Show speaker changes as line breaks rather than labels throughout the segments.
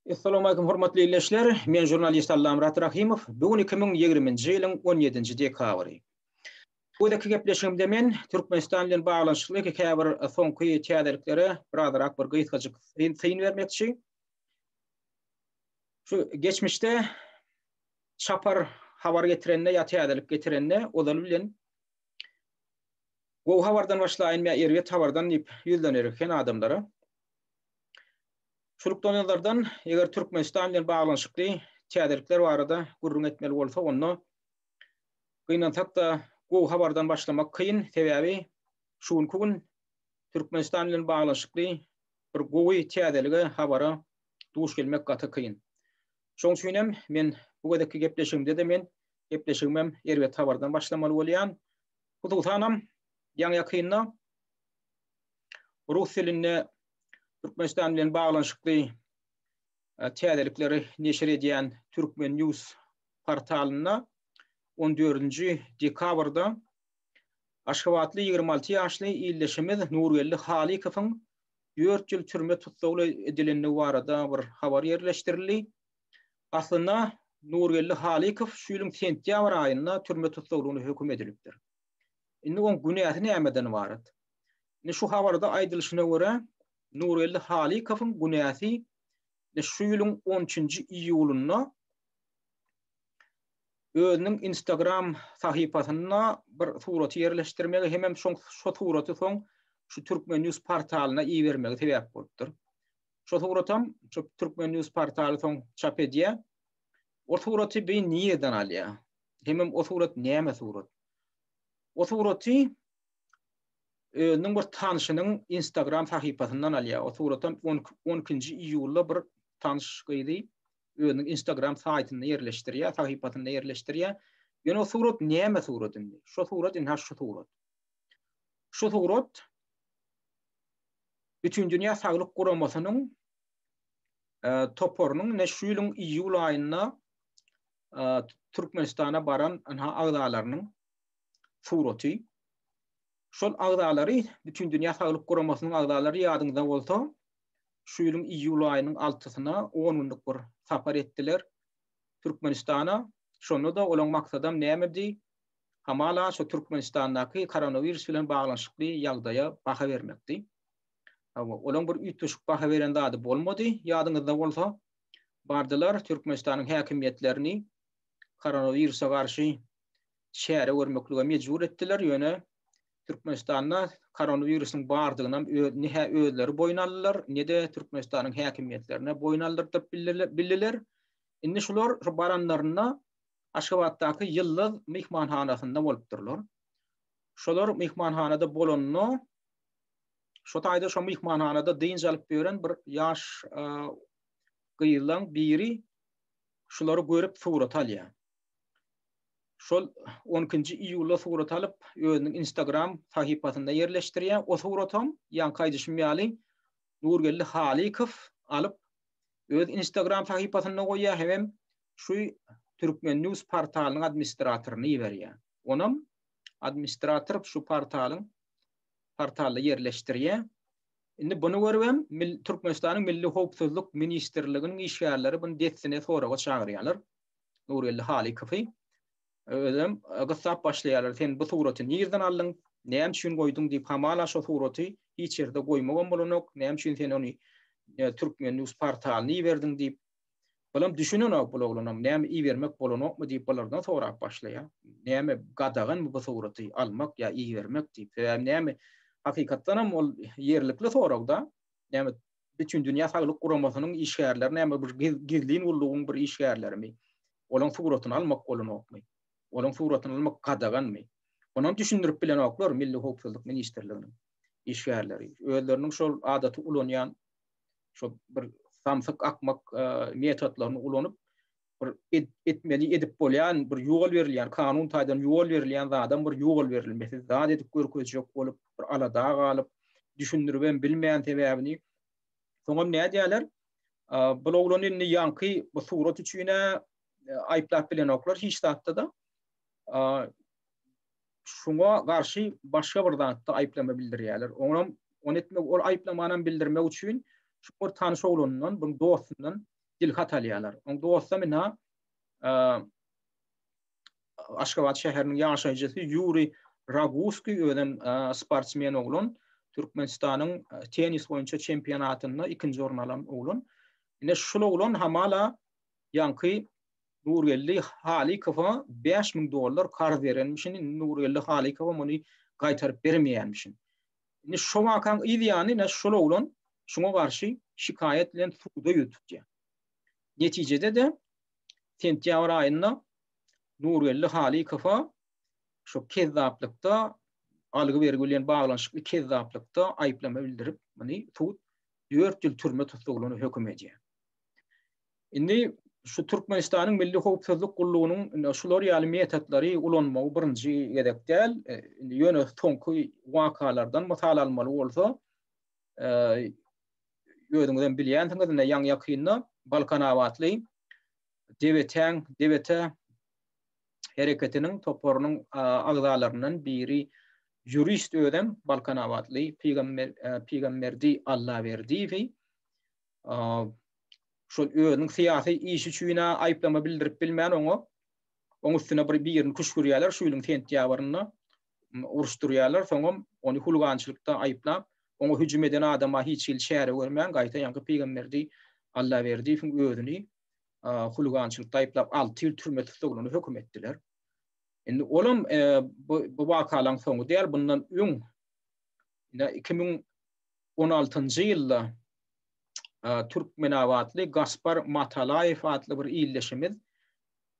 Essalawmalikim hormatly ildeşler! Men žurnalist Allamyrat Rahymow. Bu gün 2020-nji ýylyň 17-nji dekabry. Bu gezekki gepleşigimde men Türkmenistan bilen baglanyşykly käbir soňky täzeliklere birazrak bir gysgajyk syn bermekçi. Şu geçmişde çapar habar getirende ýa täzelik getirende ozaly bilen gowy habardan başlaýyn ýa erbet habardan diýip ýüzlener eken adamlara. Şu nukdaýnazardan, eger Türkmenistan bilen baglanyşykly täzelikler barada gürrüň etmeli bolsa, onda gynansak-da gowy habardan başlamak kyn, sebäbi şu günki gün Türkmenistan bilen baglanyşykly bir gowy täzelige, habara duş gelmek gaty kyn. Şonuň üçin hem men bu gezekki gepleşigimde-de men gepleşigimem erbet habardan başlamaly bolýan. Hususanam ýaňy-ýakynda rus dilinde Türkmenistan bilen baglanyşykly täzelikleri neşir edýän Türkmen News portalynda on dördünji dekabrda aşgabatly 26 ýaşly ildeşimiz Nurgeldi Halykowyň dört ýyl türme tussagly edilendigi barada bir habar ýerleşdirildi. Aslynda Nurgeldi Halykow şu ýylyň sentýabr aýynda türme tussaglygyna höküm edilipdir. Indi oň günäsi nämeden ybarat? Indi şu habarda aýdylyşyna görä, Nurgeldi Halykowyň günäsi şu ýylyň on üçünji iýulynda özüniň Instagram sahypasynda bir suraty ýerleşdirmegi hemem şoň şo suraty soň şu Türkmen News portalyna ibermegi sebäp bolupdyr. Şo suratam şu Türkmen News portaly soň çap edýär. O suraty bi nireden alýar? Hemem o surat näme surat? O suraty özüniň bir tanşynyň Instagram sahypasyndan alýar. O suratam 12-nji iýulda bir tanyş gyzy özüniň Instagram saýtynda ýerleşdirýär, sahypasynda ýerleşdirýär. Ýöne o surat näme surat indi? Şo surat indi şu surat. Şu surat Bütindünýä Saglyk Guramasynyň e, toparynyň ine şu ýylyň iýul aýynda e, Türkmenistana baran ynha agzalarynyň suraty. Şol agzalary Bütindünýä Saglyk Guramasynyň agzalary ýadyňyzda bolsa, şu ýylyň iýul aýynyň altysyna on günlük bir sapar etdiler Türkmenistana. Şonda-da olaň maksadam nämedi? Hamala şu Türkmenistandaky koronawirus bilen baglanyşykly ýagdaýa baha bermekdi. Hawa, olaň bir üýtgeşik baha beren zady bolmady, ýadyňyzda bolsa. Bardylar Türkmenistanyň häkimiýetlerini koronawirusa garşy çäre görmeklige mejbur etdiler, ýöne Türkmenistanda koronawirusyň bardygynam ne-hä özleri boýun aldylar, ne-de Türkmenistanyň häkimiýetlerine boýun aldyrdyp bildiler. Indi şular şu baranlarynda Aşgabatdaky Ýyldyz myhmanhanasynda bolupdyrlar. Şolar myhmanhanada bolanda şo taýda şo myhmanhanada dynç alyp ýören bir ýaş gyzlaň biri şulary görüp surat alýar. Şol on ikinji iýulda surat alyp, özüniň Instagram sahypasynda ýerleşdirýär. O suratam, ýaňky aýdyşym ýaly, Nurgeldi Halykow alyp, öz Instagram sahypasynda goýýar hemem şu Türkmen News portalynyň administratoryna iberýär. Onam administrator şu portalyň portalda ýerleşdirýär. Indi buny görübem Türkmenistanyň Milli howpsuzlyk ministrliginiň işgärleri buny dessine soraga çagyrýarlar. Nurgeldi Halykowy. Özem gyssap başlaýarlar, sen bu suraty nirden aldyň, näme üçin goýduň diýip, hamala şo suraty hiç ýerde goýmagam bolanok, näme üçin sen ony Türkmen News portalyna iberdiň diýip. Bulam düşünenok bul oglanam, näme ibermek bolanokmy diýip bulardan sorap başlaýar. Näme gadaganmy bu suraty almak ýa ibermek diýip. Sebäbi näme hakykatdanam ol ýerlikli sorag-da. Näme Bütindünýä Saglyk Guramasynyň işgärleri näme bir gizlin gullugyň bir işgärlerimi? Olaň suratyny almak bolanokmy? Olaň suratyny almak gadaganmy? Onam düşündirip bilenoklar Milli howpsuzlyk ministrliginiň işgärleri. Özleriniň şol adaty ulanýan şol bir samsyk akmak metodlaryny ulanyp bir etmeli edip bolýan bir ýol berilýän kanun taýdan ýol berilýän zadam bir ýol berilmesiz zat edip görkezjek bolup bir alada galyp düşündiribem bilmeýän sebäbini soňam nädýärler bul oglan indi ýaňky bu surat üçin aýyplap bilenoklar hiç zatda-da şuňa garşy başga bir zatda aýyplama bildirýärler oňam ony etmek ol aýyplamanam bildirmek üçin şu bir tanyş oglanyndan bir dostundan. dilhat alýarlar. Oň dostam ina Aşgabat şäheriniň ýaşaýjysy Ýuriý Raguskiý özem sportsmen oglan. Türkmenistanyň tennis boýunça çempionatynda ikinji orun alan oglan. Ine şul oglan hamala ýaňky Nurgeldi Halykowa 5000 dollar karz berenmişin, indi Nurgeldi Halykowa muny gaýtaryp bermeýänmişin. Indi şo wakaň yz ýany ine şol oglan şuňa garşy şikaýat bilen suda ýüz tutýar. Netijede-de sentýabr aýynda Nurgeldi Halykowa şo kezzaplykda, algy-bergi bilen baglanyşykly kezzaplykda aýyplama bildirip, muny sud 4 ýyl türme tussaglygyna höküm edýär. Indi şu Türkmenistanyň Milli howpsuzlyk gullugynyň şular ýaly metodlary ulanmagy birinji gezek däl. E, indi ýöne soňky wakalardan mysal almaly bolsa, e, özüňiz hem bilýänsiňiz, indi ýaňy-ýakynda Balkanabatly Debetäň, Debete hereketiniň toparynyň agzalaryndan biri ýurist özem Balkanabatly Pygamber Pygamberdi Allaberdiýewi şol özüniň syýasy işi üçin aýyplama bildirip bilmän oňa oň üstüne bir birini küşgürýärler şu ýylyň sentýabrynda uruşdyrýarlar soňam ony huligançylykda aýyplap oňa hüjüm eden adama hiç hili çäre görmän gaýta ýaňky Pygamberdi Allaberdiýewiň özüni huligançylykda aýyplap 6 ýyl türme tussaglygyna höküm etdiler. Indi olam e, bu, bu wakalaryň soňy däl, bundan öň 2016-njy ýylda Türkmenabatly Gaspar Matalaýew atly bir ildeşimiz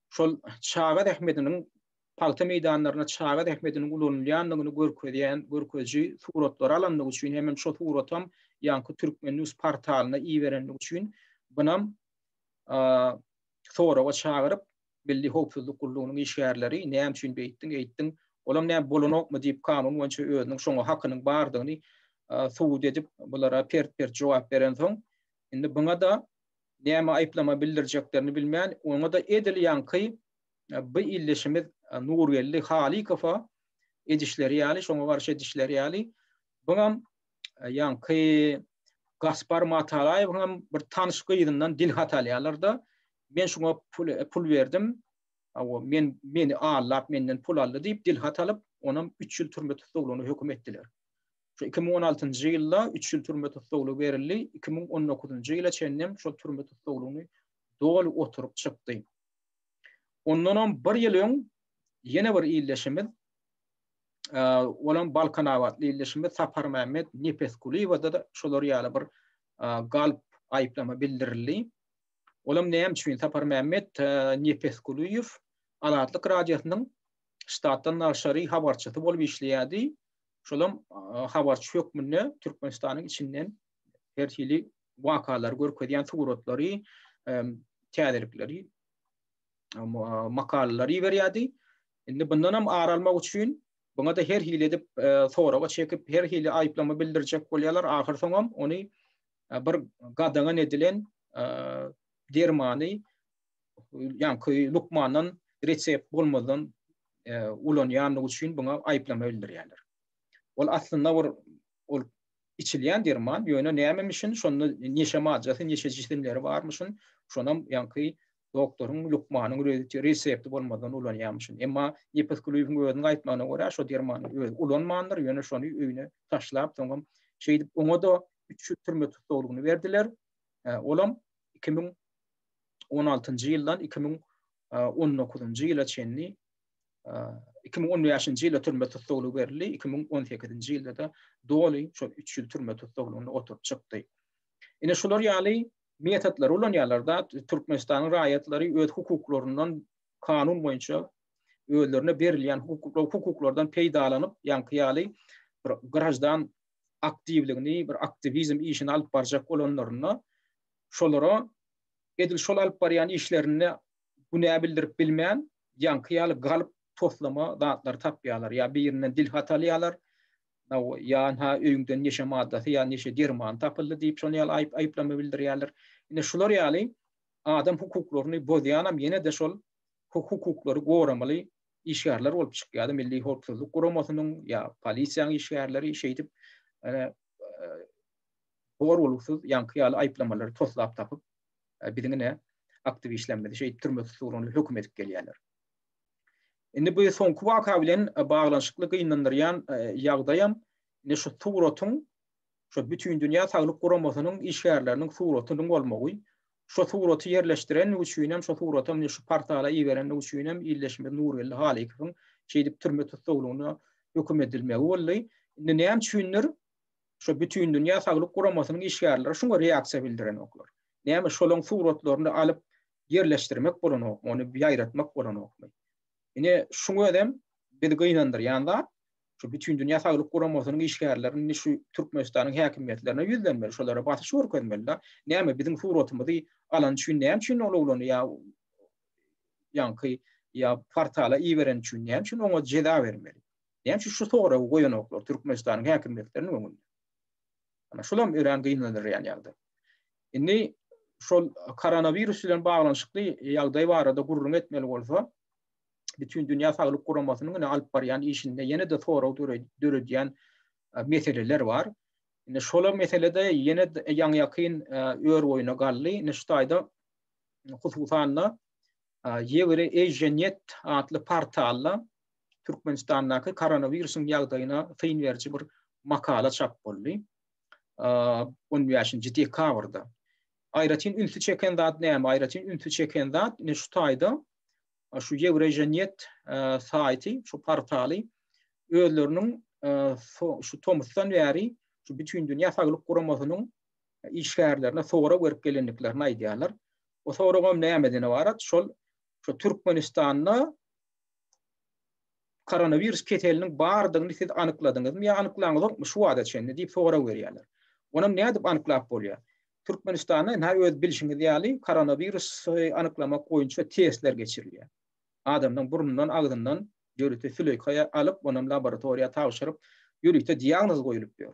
şol çaga zähmetiniň pagta meýdanlarynda çaga zähmetiniň ulanylýandygyny görkezýän görkeziji suratlary alandygy üçin hemem şo suratam ýaňky Türkmen News portalyna iberendigi üçin bunam soraga çagyryp Milli howpsuzlyk gullugynyň işgärleri näme üçin beýtdiň, eýtdiň, olam näme bolanokmy diýip kanun boýunça özüniň şoňa hakynyň bardygyny subut edip bulara pert-pert jogap berensoň, indi buňa-da näme aýyplama bildirjeklerini bilmän, oňa-da edil ýaňky bu ildeşimiz Nurgeldi Halykowa edişleri ýaly, şoňa garşy edişleri ýaly, buňam ýaňky Gaspar Matalaýewiňem bir tanyş gyzyndan dilhat alýarlar-da, men şuňa pul, pul berdim, awa, men, meni aldap, menden pul aldy diýip dilhat alyp, onam 3 ýyl türme tussaglygyna höküm etdiler. Şu 2016-njy ýylda 3 ýyl türme tussaglygy berildi, 2019-njy ýyla çenlem şol türme tussaglygyny doly oturyp çykdy. Ondanam bir ýyl öň ýene bir ildeşimiz olam Balkanabatly ildeşimiz Saparmämmet Nepesgulyýewada-da şolar ýaly bir galp aýyplama bildirildi. Olam näme üçin Saparmämmet Nepesgulyýew Azatlyk Radiosynyň ştatdan daşary habarçysy bolup işleýärdi. Şolam habarçy hökmünde Türkmenistanyň içinden her hili wakalary görkezýän suratlary, täzelikleri makalalary iberýärdi. Indi bundan hem ar almak üçin buňa da her hili edip e, soraga çekip, her hili aýyplama bildirjek bolýarlar. Ahyr soňam ony e, bir gadagan edilen e, dermany ýaňky lukmandan resept bolmazdan ulanýanlygy üçin buňa aýyplama bildirýärler. Ol aslynda bir ol içilýän derman, ýöne nämemişin, şonda neşe maddasy, neşe jisimleri barmyşyn, şonam ýaňky doktoryň, lukmanyň resepti bolmazdan ulanýarmyşyn. Emma Nepes Kulyýewiň özüniň aýtmagyna görä, şo dermany özi ulanmandyr, ýöne şony öýüne taşlap, soňam şeýdip oňa-da 3 ýyl türme tussaglygyny berdiler. Olam 2016-njy ýyldan 2019-njy ýyla çenli 2015-nji ýylda türme tussaglygy berildi, 2018-nji ýylda-da doly şol 3 ýyl türme tussaglygynda oturyp çykdy. Ine şular ýaly metodlary ulanýarlar-da, Türkmenistanyň raýatlary öz hukuklaryndan kanun boýunça özlerine berilýän hukuklardan peýdalanyp, ýaňky ýaly bir graždan aktiwligini, bir aktiwizm işini alyp barjak bolanlarynda şolara edil şol alyp barýan işlerinde günä bildirip bilmän, ýaňky ýaly galyp toslama zatlary tapýarlar. Ýa birinden dil hat alýarlar, ýa ha öýüňden neşe maddasy ýa neşe dermany tapyldy diýip şony ýaly aýyp aýyplama bildirýärler. Ine şular ýaly adam hukuklaryny bozýanam ýene-de şol hukuklary goramaly işgärler bolup çykýar. Milli howpsuzlyk guramasynyň ýa polisiýanyň işgärleri şeýdip bor bolupsyz ýaňky ýaly aýyplamalary toslap tapyp. Biziň ine aktiwistlerimizi şeýdip türme tussaglygyna höküm edip gelýärler. Indi bu soňky waka bilen baglanyşykly gynandyrýan ýagdaýam ine şu suratyň şu Bütindünýä Saglyk Guramasynyň işgärleriniň suratynyň bolmagy, şo suraty ýerleşdirenligi üçin hem, şo suratam ine şu portala iberenligi üçin hem ildeşimiz Nurgeldi Halykowyň şeýdip türme tussaglygyna höküm edilmegi boldy. Indi näme üçindir şo Bütindünýä Saglyk Guramasynyň işgärleri şuňa reaksiýa bildirenoklar. Näme şolaň suratlaryny alyp ýerleşdirmek bolanokmy, ony ýaýratmak bolanokmy? Ine şuň özem bizi gynandyrýan zat. Şu Bütindünýä Saglyk Guramasynyň işgärleri indi şu Türkmenistanyň häkimiýetlerine ýüzlenmeli, şolara basyş görkezmeli-de. Näme biziň suratymyzy alany üçin näme üçin ol oglany ýa ýaňky ýa portala iberen üçin näme üçin oňa jeza bermeli? Näme üçin şu soragy goýanoklar Türkmenistanyň häkimiýetleriniň öňünde? Ana şulam örän gynandyrýan ýagdaý. Indi şol koronawirus bilen baglanyşykly ýagdaý barada gürrüň etmeli bolsa, Bütindünýä Saglyk Guramasynyň ine alyp barýan işinde ýene-de sorag döredýän meseleler bar. Indi şola meselede ýene ýaňy-ýakyn ör boýuna galdy. Indi şu taýda hususan-da Ýewreasianet atly portalda Türkmenistandaky koronawirusyň ýagdaýyna syn beriji bir makala çap boldy. 15-nji dekabrda. Aýratyn ünsi çeken zat näme? Aýratyn ünsi çeken zat ine şu taýda şu Ýewreasianet saýty, şu portaly özleriniň şu tomusdan bäri şu Bütindünýä Saglyk Guramasynyň işgärlerine sorag berip gelendiklerini aýdýarlar. O soragam nämeden ybarat? Şol şu Türkmenistanda koronawirus keseliniň bardygyny siz anykladyňyzmy ýa anyklaňyzokmy şu wagta çenli diýip sorag berýärler. Onam nädip anyklap bolýar? Türkmenistanda ynha öz bilşiňiz ýaly koronawirusy anyklamak boýunça testler geçirilýär. Adamdan burnundan, agzyndan ýörite süleýka alyp, onam laboratoriýa tabşyryp, ýörite diagnoz goýulyp ýör.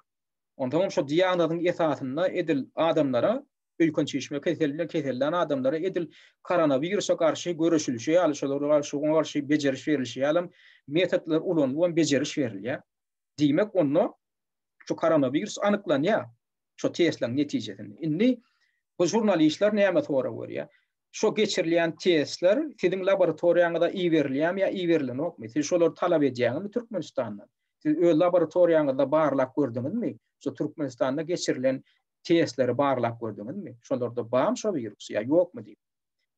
Onsoňam şo diagnozyň esasynda edil adamlara öýken çişme keseli bilen kesellän adamlara edil koronawirusa garşy göreşilişi ýaly, şolara garşy, oňa garşy bejeriş berilişi ýalam metodlar ulanylyp bejeriş berilýär. Diýmek, onda şu koronawirus anyklanýar şo testleriň netijesinde. Indi bu žurnalistler näme sorag berýär? Şo geçirilýän testler siziň laboratoriýaňyza iberilýärmi ýa iberilenokmy? Siz şolary talap edýäňizmi Türkmenistandan? Siz öz laboratoriýaňyzda barlap gördüňizmi? Şo Türkmenistanda geçirilen testleri barlap gördüňizmi? Şolarda barmy şo wirus ýa ýokmy diýip.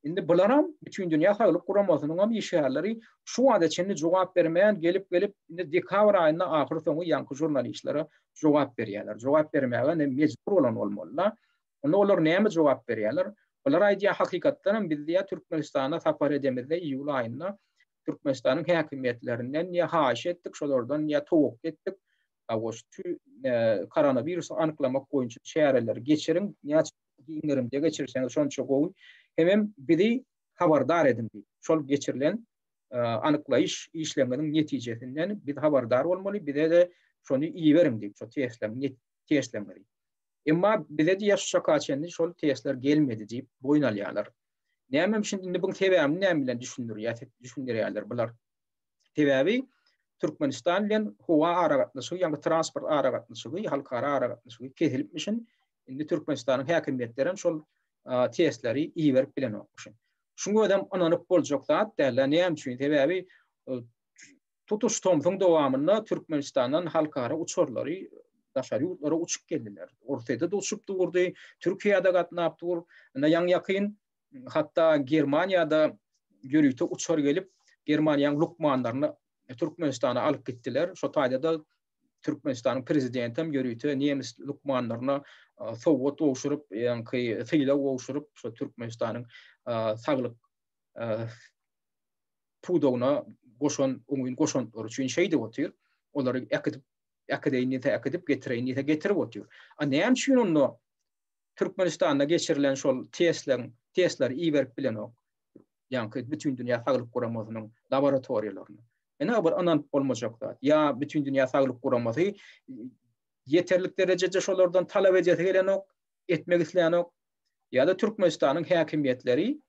Indi bularam Bütindünýä Saglyk Guramasynyňam işgärleri şu wagta çenli jogap bermän gelip-gelip indi dekabr aýynda ahyr soňy ýaňky žurnalistlere jogap berýärler. Jogap bermäge indi mejbur bolan bolmaly-da. Onda olar näme jogap berýärler? Bular aýdýar hakykatdanam biz diýýär Türkmenistana sapar edemizde iýul aýynda Türkmenistanyň häkimiýetlerinden diýýär haýyş etdik, şolardan diýýär towakga etdik. Hawa şu koronawirusy anyklamak boýunça çäreleri geçiriň, näçe giň gerimde geçirseňiz şonça gowy. Hemem bizi habardar ediň diýip, şol geçirilen anyklaýyş işleriňiziň netijesinden biz habardar bolmaly, bize-de şony iberiň diýip, şo testleriň testleriňizi. Emma bize diýýär şu çaka çenli şol testler gelmedi diýip boýun alýarlar. Näme üçin indi buň sebäbini näme bilen düşündirýär, düşündirýärler bular. Sebäbi Türkmenistan bilen howa aragatnaşygy, ýagny transport aragatnaşygy, halkara aragatnaşygy kesilipmişin. Indi Türkmenistanyň häkimiýetleri hem şol testleri iberip bilenokmyşyn. Şuň özem ynanyp boljak zat däl. Näme üçin? Sebäbi tutuş tomsuň dowamynda Türkmenistandan halkara uçarlary daşary ýurtlara uçup geldiler. Orsýete-de uçup durdy, Türkiýä-de gatnap dur. Indi ýaňy-ýakyn Hatda Germaniýada ýörite uçar gelip, Germaniýanyň lukmanlaryny Türkmenistana alyp gitdiler. Şo taýda-da Türkmenistanyň prezidenti hem ýörite nemes lukmanlaryna sowgat gowşuryp, ýaňky sylag gowşuryp, şo Türkmenistanyň saglyk pudagyna goşan oňyn goşantlary üçin şeýdip otyr. Olary äkidip, äkideýin diýse äkidip, getireýin diýse getirip otyr. A näme üçin onda Türkmenistanda geçirilen şol testleriň testleri iberip bilenok. Ýaňky Bütindünýä Saglyk Guramasynyň laboratoriýalaryna. Ine bir ynanyp bolmajak zat. Ýa Bütindünýä Saglyk Guramasy ýeterlik derejede şolardan talap edesi gelenok, etmek islänok. Ýa-da Türkmenistanyň häkimiýetleri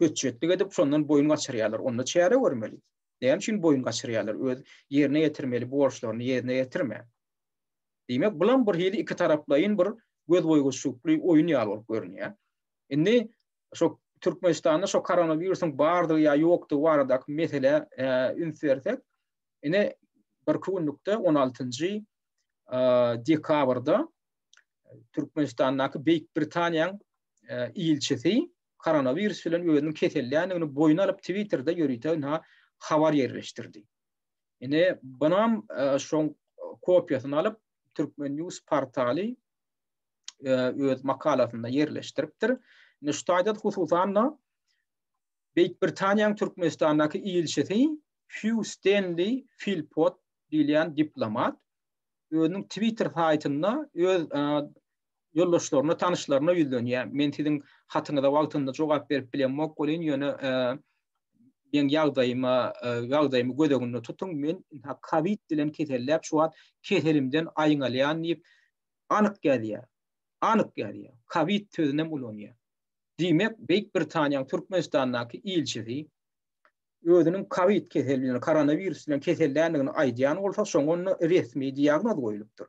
hötjetlik edip şondan boýun gaçyrýarlar. Onda çäre görmeli. Näme üçin boýun gaçyrýarlar? Öz ýerine ýetirmeli borçlaryny ýerine ýetirmän. Diýmek, bulam bir hili ikitaraplaýyn bir gözboýagyçlykly oýun ýaly bolup görünýär. Indi şo Türkmenistanda şo koronawirusyň bardygy ýa ýokdugy baradaky meselä üns bersek, ine birki günlükde 16-njy dekabrda Türkmenistandaky Beýik Britaniýanyň ilçisi koronawirus bilen özüniň keselländigini boýun alyp Twitterde ýörite ynha habar ýerleşdirdi. Ine bunam şoň kopiýasyny alyp Türkmen News portaly öz makalasynda ýerleşdiripdir. Indi şu taýda hususan-da Beýik Britaniýanyň Türkmenistandaky ilçisi Hýu Stenli Filpot diýilýän diplomat özüniň Twitter saýtynda öz ýoldaşlaryna, tanyşlaryna ýüzlenýär. Men siziň hatyňyza wagtynda jogap berip bilemok welin, ýöne meň ýagdaýyma, ýagdaýymy göz öňünde tutuň. Men kowid bilen keselläp, şu wagt keselimden aýňalýan diýip, anyk ýazýar. Anyk ýazýar. Kowid sözünem ulanýar. Diýmek, Beýik Britaniýanyň Türkmenistandaky ilçisi özüniň kowid keseli bilen, koronawirus bilen keselländigini aýdýan bolsa, şoňa onda resmi diagnoz goýlupdyr.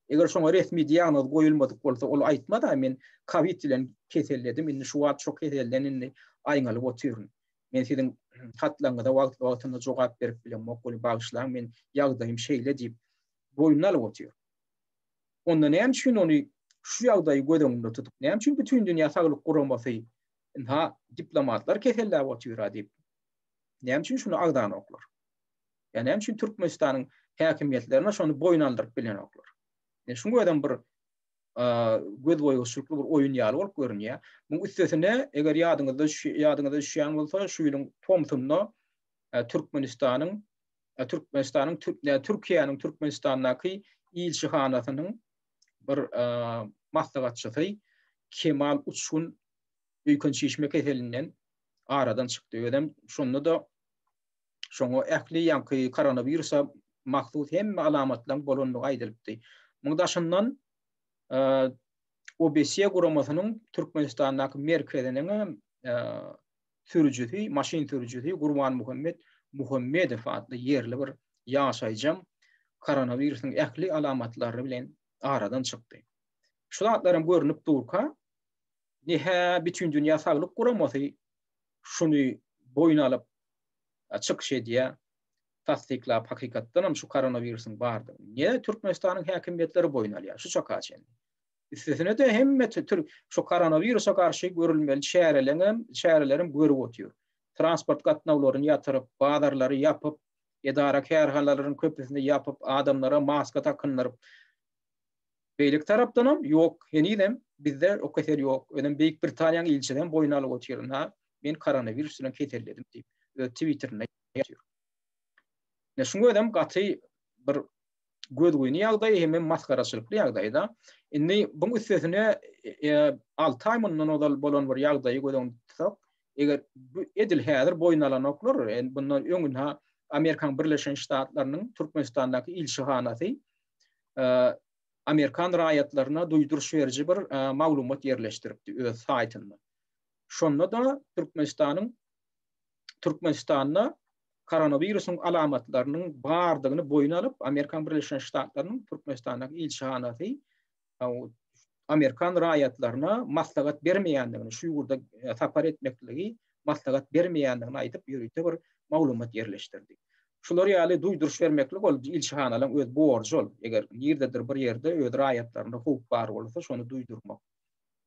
Eger şoňa resmi diagnoz goýulmadyk bolsa, ol aýtmaz-a, men kowid bilen keselledim, indi şu wagt şo keselden indi aýňalyp otyryn. Men siziň hatlaryňyza wagtly-wagtynda jogap berip bilemok, ony bagyşlaň, men ýagdaýym şeýle diýip, boýnuna alyp otyr. Onda näme üçin ony şu ýagdaýy göz öňünde tutup, näme üçin Bütindünýä Saglyk Guramasy ynha diplomatlar keselläp otyr-a diýip, näme üçin şuny agzanoklar? Ýa näme üçin Türkmenistanyň häkimiýetlerine şony boýun aldyryp bilenoklar? Ýa şuň özem bir göz boýagçylykly bir oýun ýaly bolup görünýär. Muň üstesine, eger ýadyňyzda ýadyňyza düşýän bolsa, şu ýylyň tomsunda Türkmenistanyň Türkmenistanyň Türkiýäniň Türkmenistandaky ilçihanasynyň bir maslahatçysy Kemal Uçgun öýken çişme keselinden aradan çykdy. Özem şonda-da şoňa ähli ýaňky koronawirusa mahsus hemme alamatlaryň bolandygy aýdylypdy. Muň daşyndan OBSE guramasynyň Türkmenistandaky merkeziniň hem sürüjisi, maşyn sürüjisi Gurbanmuhammet Muhammedow atly ýerli bir ýaşaýjam koronawirusyň ähli alamatlary bilen aradan çykdy. Şu zatlaram görnüp durka, ne-hä Bütindünýä Saglyk Guramasy şuny boýun alyp çykyş edýär, tassyklap hakykatdanam şu koronawirusyň bardygyny, ne Türkmenistanyň häkimiýetleri boýun alýar şu çaka çenli. Üstesine-de hemme tür şu koronawirusa garşy görülmeli çäreleňem, çärelerem görüp otyr. Transport gatnawlaryny ýatyryp, bazarlary ýapyp, edara-kärhanalaryň köpüsini ýapyp, adamlara maska dakyndyryp. Beýleki tarapdanam ýok, henizem bizde o kesel ýok. Özem Beýik Britaniýanyň ilçisi hem boýun alyp otyr, ynha, men koronawirus bilen keselledim diýip, öz Twitterinde ýazyp. Ine, şuň özem gaty bir gözgyny ýagdaý hemem masgaraçylykly ýagdaý-da. Indi buň üstesine 6 aý mundan ozal bolan bir ýagdaýy göz öňünde tutsak, eger bu edil häzir boýun alanoklar, bundan öň ynha Amerikanyň Birleşen Ştatlarynyň Türkmenistandaky ilçihanasy amerikan raýatlaryna duýduryş beriji bir maglumat ýerleşdiripdi öz saýtynda. Şonda-da Türkmenistanyň Türkmenistanda koronawirusyň alamatlarynyň bardygyny boýun alyp, Amerikan Birleşen Ştatlarynyň Türkmenistandaky ilçihanasy amerikan raýatlaryna maslahat bermeýändigini, şu ýurda e, sapar etmekligi maslahat bermeýändigini aýdyp, ýörite bir maglumat ýerleşdirdi. Şular ýaly duýduryş bermeklik ol ilçihanalaryň öz borjy ol. Eger nirededir bir ýerde öz raýatlaryna howp bar bolsa, şony duýdurmak.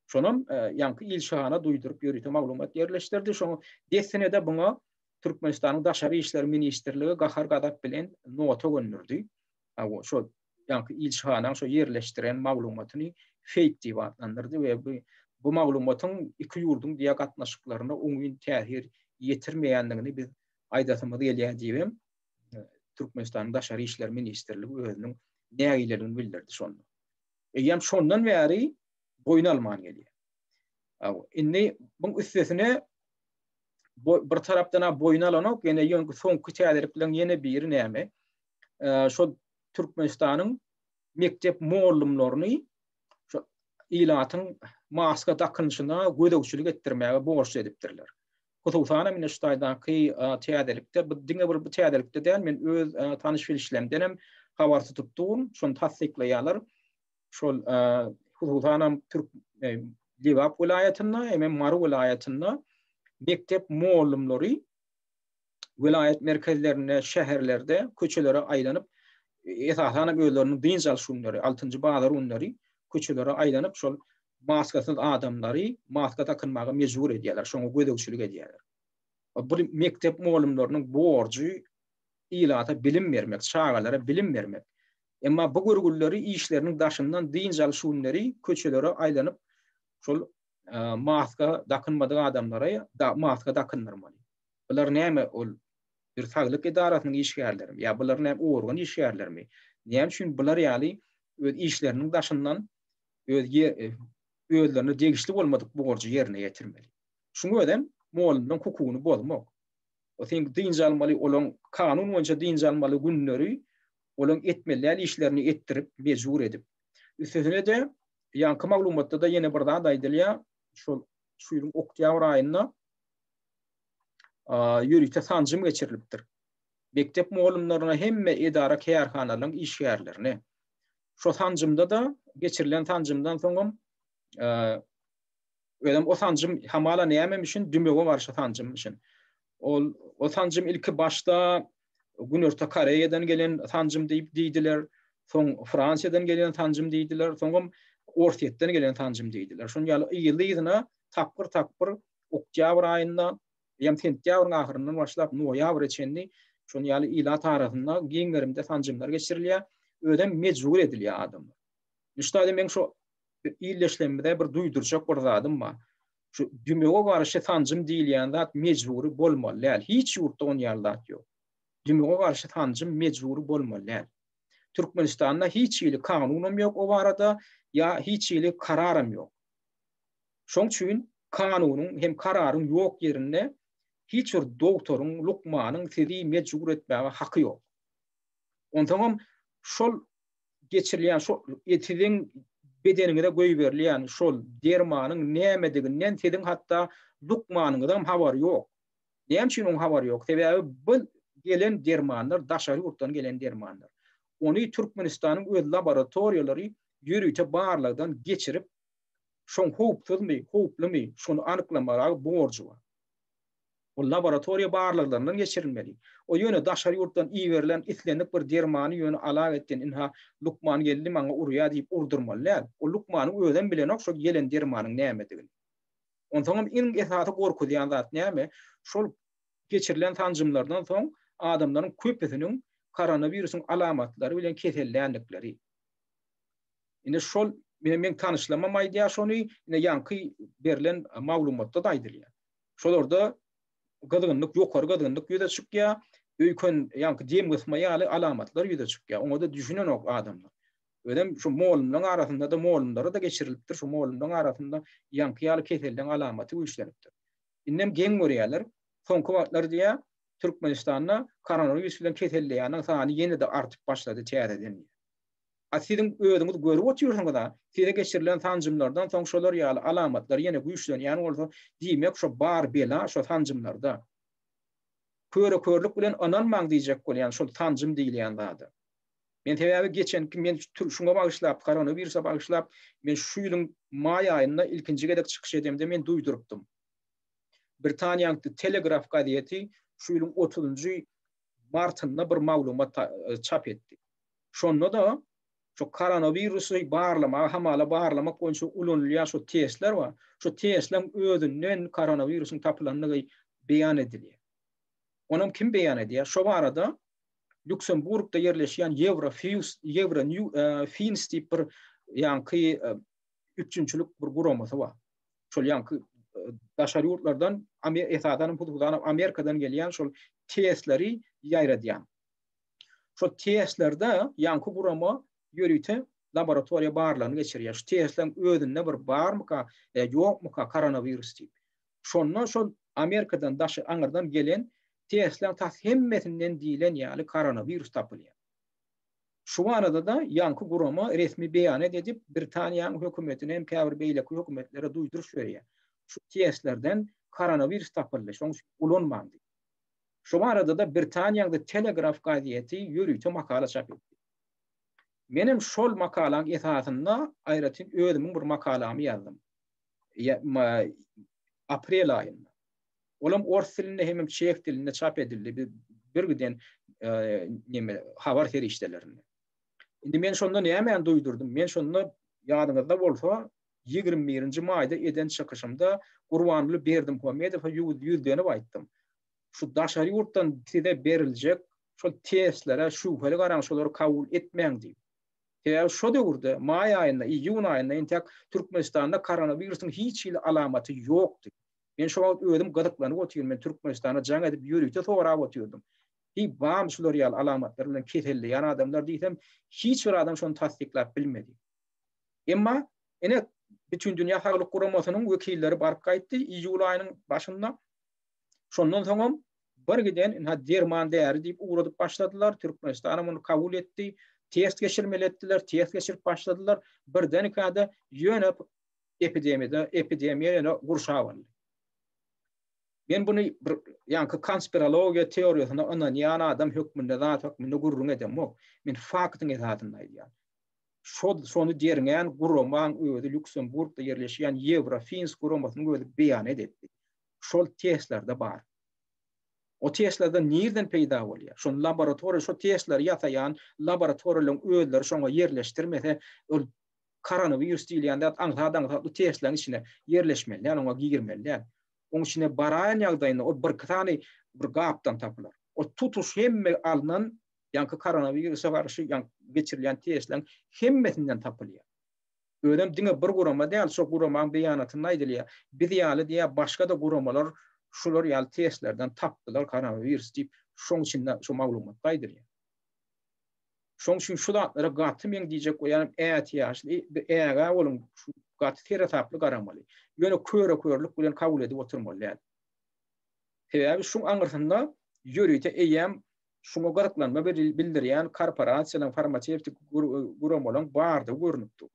Şonam ýaňky ilçihana duýduryp ýörite maglumat ýerleşdirdi. Şoň dessine-de buňa Türkmenistanyň Daşary işler ministrligi gahar-gazap bilen nota gönderdi. Şo ýaňky ilçihanaň şo ýerleşdiren maglumatyny feýk diýip atlandyrdy we bu bu maglumatyň iki ýurduň diýä gatnaşyklaryna oňyn täsir ýetirmeýändigini biz aýdasymyz gelýär diýibem Türkmenistanyň Daşary işler ministrligi özüniň nägileligini bildirdi şonda. Eýýäm şondan bäri boýun alman gelýär. Indi buň üstesine bir tarapdan ha boýun alanok, ýene ýöňki soňky täzelikleriň ýene biri näme? Şol Türkmenistanyň mekdep mugallymlaryny şu ilatyň maska dakynyşyna gözegçilik etdirmäge borçly edipdirler. Hususan hem ine şu taýdaky täzelikde, bu diňe bir bu täzelikde däl, men öz tanyş bilişlerimden hem habar tutup durun, şony tassyklaýarlar. Şol hususan hem türk e, Lebap welaýatynda hemem Mary welaýatynda mekdep mugallymlary welaýat merkezlerinde, şäherlerde köçelere aýlanyp, esasan hem özleriniň dynç alyş günleri, altynjy bazar günleri köçelere aýlanyp, şol maskasyz adamlary maska dakynmaga mejbur edýärler, şoňa gözegçilik edýärler. Bu mekdep mugallymlarynyň borjy ilata bilim bermek, çagalara bilim bermek. Emma bu görgülileri işleriniň daşyndan dynç alyş günleri köçelere aýlanyp, şol maska dakynmadyk adamlara maska dakyndyrmaly. Bular näme ol bir saglyk edarasynyň işgärlerimi ýa bular näme organ işgärlerimi? Näme üçin bular ýaly öz işleriniň daşyndan öz özlerine degişli bolmadyk borjy ýerine ýetirmeli? Şuň özem mugallymlaryň hukugyny bozmak. O sen dynç almaly, olaň kanun boýunça dynç almaly günleri olaň etmeli däl işlerini etdirip, mejbur edip. Üstesine-de, ýaňky maglumatda-da ýene bir zat aýdylýar, şol şu ýylyň oktýabr aýynda ýörite sanjym geçirilipdir. Mekdep mugallymlaryna hemme edara-kärhanalaryň işgärlerine. Şo sanjymda-da, geçirilen sanjymdan soňam Özem o sanjym hamala nämemişin, dümewe garşy sanjymmyşyn. Ol o sanjym ilki başda Günorta Koreýadan gelen sanjym diýip diýdiler, soň Fransiýadan gelen sanjym diýdiler, soňam Orsýetden gelen sanjym diýdiler. Şonuň ýaly yzly-yzyna tapgyr-tapgyr oktýabr aýynda, ýa sentýabryň ahyryndan başlap noýabra çenli şonuň ýaly ilat arasynda giň gerimde sanjymlar geçirilýär. Özem mejbur edilýär adamlar. Şu meň şu ildeşlerimize bir duýdurjak bir zadym bar. Şu dümewe garşy sanjym diýilýän zat mejbury bolmaly däl. Hiç ýurtda on ýaly zat ýok. Dümewe garşy sanjym mejbury bolmaly däl. Türkmenistanda hiç hili kanunam ýok o barada, ýa hiç hili kararam ýok. Şoň üçin kanunyň hem kararyň ýok ýerinde hiç bir dogtoryň, lukmanyň sizi mejbur etmäge haky ýok. Onsoňam şol geçirilýän şo siziň bedeniňize goýberilýän şol dermanyň nämediginden siziň hatda lukmanyňyzyňam habary ýok. Näme üçin oň habary ýok? Sebäbi bu gelen dermanlar daşary ýurtdan gelen dermanlar. Ony Türkmenistanyň öz laboratoriýalary ýörite barlagdan geçirip, şoň howpsuzmy, howplumy, şony anyklamaga borjy bar. Ol laboratoriýa barlaglaryndan geçirilmeli. O ýöne daşary ýurtdan iberilen islendik bir dermany ýöne alagetden ynha lukman geldi maňa urýa diýip urdurmaly däl. O lukmanyň özem bilenok şol gelen dermanyň nämedigini. Onsoňam iň esasy gorkuzýan zat näme? Şol geçirilen sanjymlardan soň adamlaryň köpüsiniň koronawirusyň alamatlary bilen keselländikleri. Indi şol meni meň tanyşlamam aýdýar şony, ine ýaňky berlen maglumatda-da aýdylýar. Şolarda gyzgynlyk, ýokary gyzgynlyk ýüze çykýar, öýken, ýaňky dem gysma ýaly alamatlar ýüze çykýar. Oňa-da düşünenok adamlar. Özem şu mugallymlaryň arasynda-da, mugallymlara-da geçirilipdir, şu mugallymlaryň arasynda ýaňky ýaly keselleň alamaty güýçlenipdir. Indem geň görýärler. Soňky wagtlar diýýär, Türkmenistanda koronawirus bilen keselleýäniň sany ýene-de artyp başlady täzeden diýýär. A siziň özüňiz görüp otyrsyňyz-a, size geçirilen sanjymlardan soň şolar ýaly alamatlar ýene güýçlenýän bolsa, diýmek şo bar bela şo sanjymlarda. Köre-körlük bilen ynanmaň diýjek bolýan şol sanjym diýilýän zada. Men sebäbi geçenki men şuňa bagyşlap, koronawirusa bagyşlap, men şu ýylyň maý aýynda ilkinji gezek çykyş edemde men duýdurypdym. Britaniýanyň The Telegraph gazeti şu ýylyň otuzynjy martynda bir maglumat çap etdi. Şonda-da şu koronawirusy barlamaga, hamala barlamak boýunça ulanylýan şu testler bar. Şu testleriň özünden koronawirusyň tapylandygy beýan edilýär. Onam kim beýan edýär? Şo barada Lýuksemburgda ýerleşýän Eurofins, Eurofins diýip bir ýaňky üpjünçilik bir guramasy bar. Şol ýaňky daşary ýurtlardan, esasan hususan Amerikadan gelýän şol testleri ýaýradýan. Şol testlerde ýaňky gurama ýörite laboratoriýa barlagyny geçirýär. Şu testleriň özünde bir barmyka, ýokmuka koronawirus diýip. Şonda şol Amerikadan daşy aňyrdan gelen testleriň tas hemmesinden diýlen ýaly koronawirus tapylýar. Şu barada-da ýaňky gurama resmi beýanat edip, Britaniýanyň hökümetine hem käbir beýleki hökümetlere duýduryş berýär. Şu testlerden koronawirus tapyldy, şonuň üçin ulanmaň diýip. Şu barada-da Britaniýanyň The Telegraph gazeti ýörite makala çap etdi. Menem şol makalaň esasynda aýratyn özümiň bir makalamy ýazdym. Aprel aýynda. Olam ors dilinde hemem çeh dilinde çap edildi bir giden neme habar serişdelerinde. Indi men şonda nämäni duýdurdym? Men şonda ýadyňyzda bolsa 21-nji maýda eden çykyşymda Gurbanguly Berdimuhamedowa ýüzlenip aýtdym. Şu daşary ýurtdan size beriljek şol testlere şübheli garaň, şolary kabul etmäň diýip. Sebäbi şo döwürde, maý aýynda, iýun aýynda entek Türkmenistanda koronawirusyň hiç hili alamaty ýokdy. Men şo wagt özüm gyzyklanyp otyryn, men Türkmenistana jaň edip ýörite sorap otyrdym. Hiý, barmy şular ýaly alamatlar bilen keselleýän adamlar diýsem, hiç bir adam şony tassyklap bilmedi. Emma, ine, Bütindünýä Saglyk Guramasynyň wekilleri baryp gaýtdy iýul aýynyň başynda. Şondan soňam bir giden ynha derman-däri diýip ugradyp başladylar. Türkmenistanam muny kabul etdi. Test geçirmeli etdiler, test geçirip başladylar. Birdenikade ýöne epidemiýada epidemiýa ýöne gurşap aldy. Men buny bir ýaňky konspirologiýa teoriýasyna ynanýan adam hökmünde zat hökmünde gürrüň edemok. Men faktyň esasynda aýdýan. Şol şony derňän guramaň özi Lýuksemburgda ýerleşýän Ýewrofins guramasynyň özi beýan edipdi. Şol testlerde bar. O testlerde nirden peýda bolýar? Şony laboratoriýa şo testleri ýasaýan laboratoriýalaryň özleri şoňa ýerleşdirmese, ol koronawirus diýilýän zat aňsat-aňsat bu testleriň içine ýerleşmeli däl, oňa girmeli däl. Oň içine baraýan ýagdaýynda ol birki sany bir gapdan tapylar. O tutuş hemme alnan ýaňky koronawirusa garşy geçirilýän testleriň hemmesinden tapylýar. Özem diňe bir gurama däl, şo guramaň beýanatynda aýdylýar. Biz ýaly diýýär, başga-da guramalar şular ýaly testlerden tapdylar koronawirus diýip, şoň içinde şo maglumatda aýdylýar. Şoň üçin şu zatlara gaty meň diýjek bolýanym ätiýaçly, ägä boluň, şu gaty seresaply garamaly. Ýöne köre-körlük bilen kabul edip oturmaly däl. Sebäbi şuň aňyrsynda ýörite eýýäm şuňa gyzyklanma bildirýän korporasiýalaryň, farmasewtik guramalaryň bardygy görnüp dur.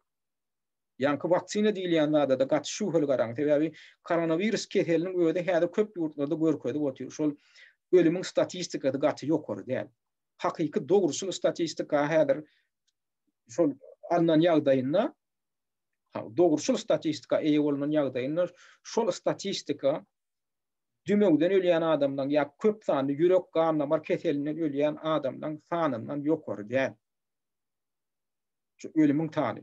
Ýaňky waksina diýilýän zada-da gaty şübheli garaň. Sebäbi koronawirus keseliniň özi häzir köp ýurtlarda görkezip otyr. Şol ölümiň statistikasy gaty ýokary däl. Hakyky dogruçyl statistika häzir şol alnan ýagdaýynda dogruçyl statistika eýe bolunan ýagdaýynda şol statistika dümewden ölýän adamlaryň ýa köp sanly ýürek gan damar keselinden ölýän adamlaryň sanyndan ýokary däl. Şu ölümiň sany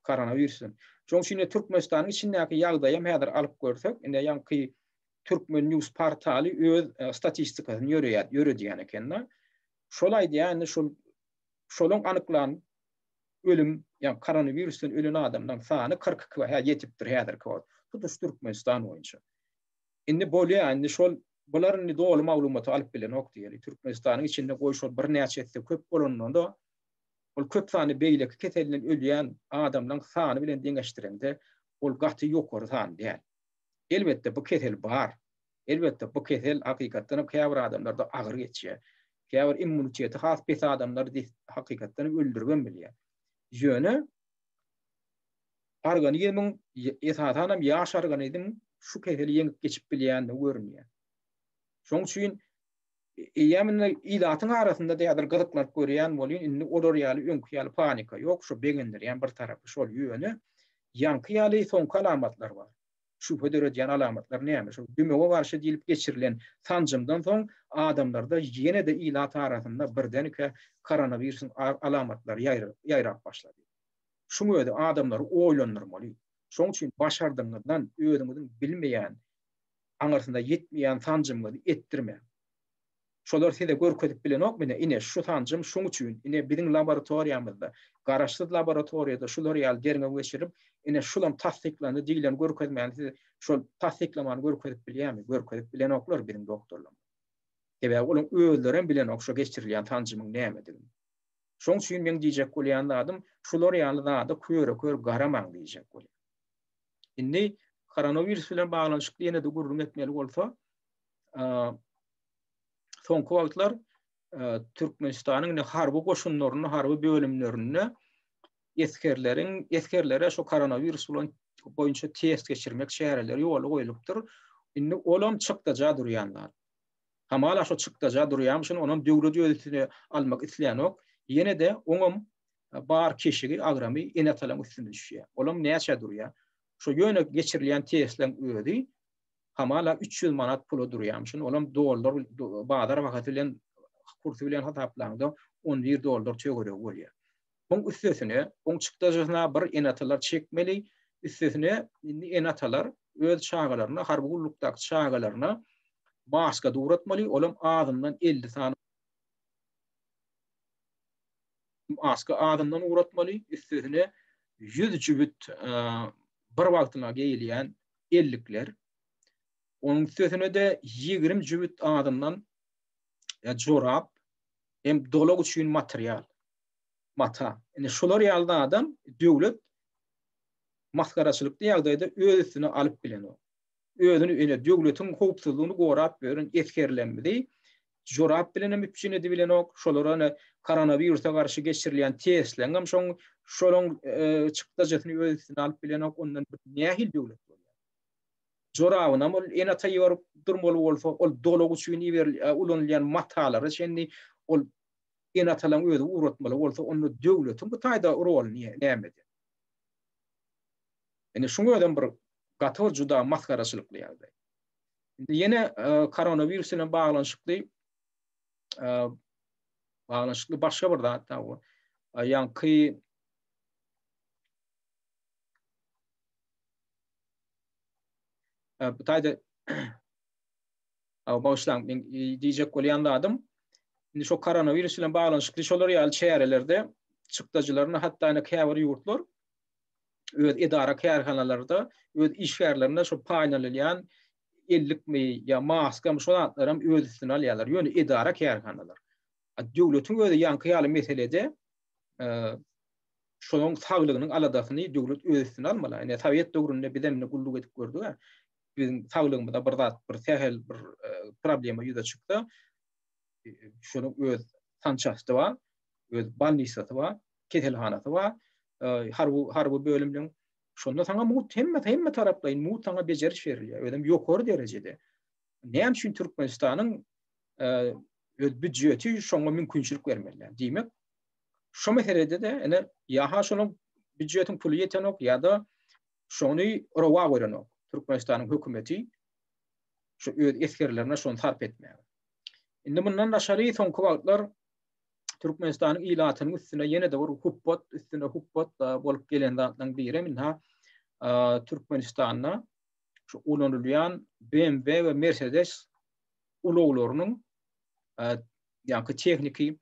koronawirusdan. Şonuň üçin de Türkmenistanyň içindäki ýagdaýy hem häzir alyp görsek, ine ýaňky Türkmen News portaly öz e, statistikasyny ýöreýär, ýöredýän eken-de. Şol aýdýar, indi şol şolaň anyklan ölüm, ýa koronawirusdan ölen adamlaryň sany 42 hä ýetipdir häzirki wagt. Tutuş Türkmenistan boýunça. Indi bolýa, indi şol bular indi doly maglumaty alyp bilenok diýeli. Türkmenistanyň içinde goý şol birnäçe esse köp bolanynda ol köp sanly beýleki keselden ölýän adamlaryň sany bilen deňeşdirende ol gaty ýokary san däl. Elbetde bu kesel bar. Elbetde bu kesel hakykatdan hem käbir adamlarda agyr geçýär. Käbir immuniteti has pes adamlary hakykatdan hem öldüribem bilýär. Ýöne organizmiň esasan hem ýaş organizm şu keseli ýeňip geçip bilýändigi görünýär. Şonuň üçin eýýäm indi ilatyň arasynda da häzir gyzyklanyp görýän bolýan, indi olar ýaly öňki ýaly panika ýok, şu begendirýän bir tarapy şol ýöne ýaňky ýaly soňky alamatlar bar. Şübhe döredýän alamatlar näme? Şol dümewe garşy diýlip geçirilen sanjymdan soň adamlarda ýene-de ilat arasynda birdenkä koronawirusyň alamatlary ýaýrap başlady. Şuň özi adamlary oýlandyrmaly. Şoň üçin başardygyňyzdan özüňiziň bilmeýän, aňyrsynda ýetmeýän sanjymyňyzy etdirmäň. Şolar size görkezip bilenokmy ine, ine şu sanjym şuň üçin, ine biziň laboratoriýamyzda, garaşsyz laboratoriýada şular ýaly derňew geçirip, ine şulam tassyklandy diýlen görkezmäni size şol tassyklamany görkezip bilýärmi? Görkezip bilenoklar biziň doktorlarymyz. Sebäbi olaryň özlerem bilenok şo geçirilýän sanjymyň nämedigini. Şoň üçin meň diýjek bolýan zadym, şular ýaly zada köre-kör garamaň diýjek bolýan. Indi koronawirus bilen baglanyşykly ýene-de gürrüň etmeli bolsa, soňky wagtlar Türkmenistanyň indi harby goşunlarynda, harby bölümlerinde esgerleriň esgerlere şu koronawirus bilen boýunça test geçirmek çäreleri ýola goýlupdyr. Indi olam çykdaja durýan zat. Hamala şo çykdaja durýarmyşyn, onam döwlet öz üstüne almak islänok. Ýene-de oňam bar keşigi, agramy ene-atalaryň üstüne düşýär. Olam näçä durýar? Şo ýöne geçirilýän testleň özi hamala 300 manat pula durýarmyşyn. Olam dollar bazar bahasy bilen kursy bilen hasaplaňda 11 dollar töweregi bolýar. Muň üstesine, oň çykdajysyna bir ene-atalar çekmeli, üstesine indi ene-atalar öz çagalaryna, harby gullukdaky çagalaryna maska ugratmaly, olam azyndan 50 sany maska azyndan ugratmaly, üstesine 100 jübüt bir wagtyna geýilýän ellikler, onuň üstesine-de 20 jübüt azyndan jorap hem dolak üçin material. Mata. Indi şular ýaly zadam döwlet masgaraçylykly ýagdaýda öz üstüne alyp bilenok. Özüni ine döwletiň howpsuzlygyny gorap ýören esgerlerimizi jorap bilen hem üpjün edibilenok. Şolara ine koronawirusa garşy geçirilýän testleň hem şoň şolaň çykdajysyny öz üstüne alyp bilenok. Ondan bir nähili döwlet bolýar? Jorabynam ol ene-ata iberip durmaly bolsa, ol dolak üçin ulanylýan matalara çenli ol ene-atalaryň özi ugratmaly bolsa, onda döwletiň bu taýda roly nämede? Indi şuň özem bir gaty bir juda masgaraçylykly ýagdaý. Indi ýene koronawirus bilen baglanyşykly baglanyşykly başga bir zat da bu. Ýaňky bu taýda bagyşlaň, men diýjek bolýan zadym, indi şo koronawirus bilen baglanyşykly şolar ýaly çärelerde çykdajylaryny hatda indi käbir ýurtlar öz edara kärhanalarda öz işgärlerine şo paýlanylýan ellikmi ýa maskamy şo zatlaram öz üstüne alýarlar. Ýöne edara kärhanalar. Döwletiň özi ýaňky ýaly meselede şonuň saglygynyň aladasyny döwlet öz üstüne almaly. Ine sowet döwründe bizem indi gulluk edip gördük-ä. Biziň saglygymyza bir zat, bir sähel bir problema ýüze çyksa, şonuň öz sançasty bar, öz bolnisasy bar, keselhanasy bar, harby harby bölümleň. Şonda saňa mugt hemme hemme taraplaýyn mugt saňa bejeriş berilýär. Özem ýokary derejede. Näme üçin Türkmenistanyň öz býudjeti şoňa mümkinçilik bermeli? Diýmek, şo meselede-de ine ýa-ha şonuň býudjetiň puly ýetenok ýa-da şony rowa görenok Türkmenistanyň hökümeti şu öz esgerlerine şony sarp etmäge. Indi mundan daşary soňky wagtlar Türkmenistanyň ilatynyň üstüne ýene-de bir hupbat üstüne hupbat bolup gelen zatlaryň biri hem ynha Türkmenistanda şu ulanylýan BMW we Mercedes ulaglarynyň ýa-da tehniki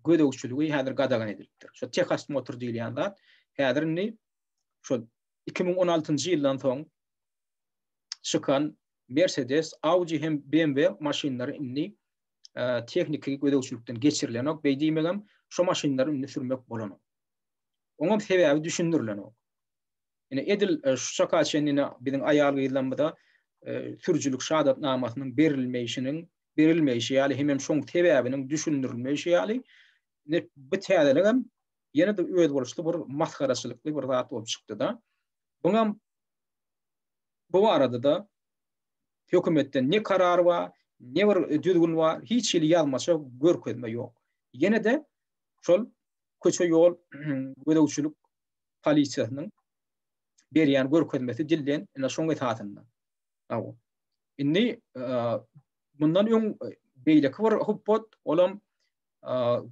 gözegçiligi häzir gadagan edilipdir. Şu tehosmotr diýilýän zat häzir indi şu 2016-njy ýyldan soň çykan Mercedes, Audi hem BMW maşynlary indi tehniki gözegçilikden geçirilenok. Beý diýmegem şu maşynlary indi sürmek bolanok. Oňam sebäbi düşündirilenok. Ine edil şu çaka çenli ine biziň aýal-gyzlarymyza sürüjilik şahadatnamasynyň berilmeýşiniň berilmeýşi ýaly hemem şoň sebäbiniň düşündirilmeýşi ýaly ine bu täzeligem ýene-de özboluşly bir masgaraçylykly bir zat bolup çykdy-da. Buňam bu barada-da hökümetden ne karar bar, ne bir düzgün bar, hiç hili ýazmaça görkezme ýok. Ýene-de şol köçe-ýol gözegçilik polisiýasynyň berýän görkezmesi dilden ine şoň esasynda. Hawa. Indi mundan öň beýleki bir hupbat, olam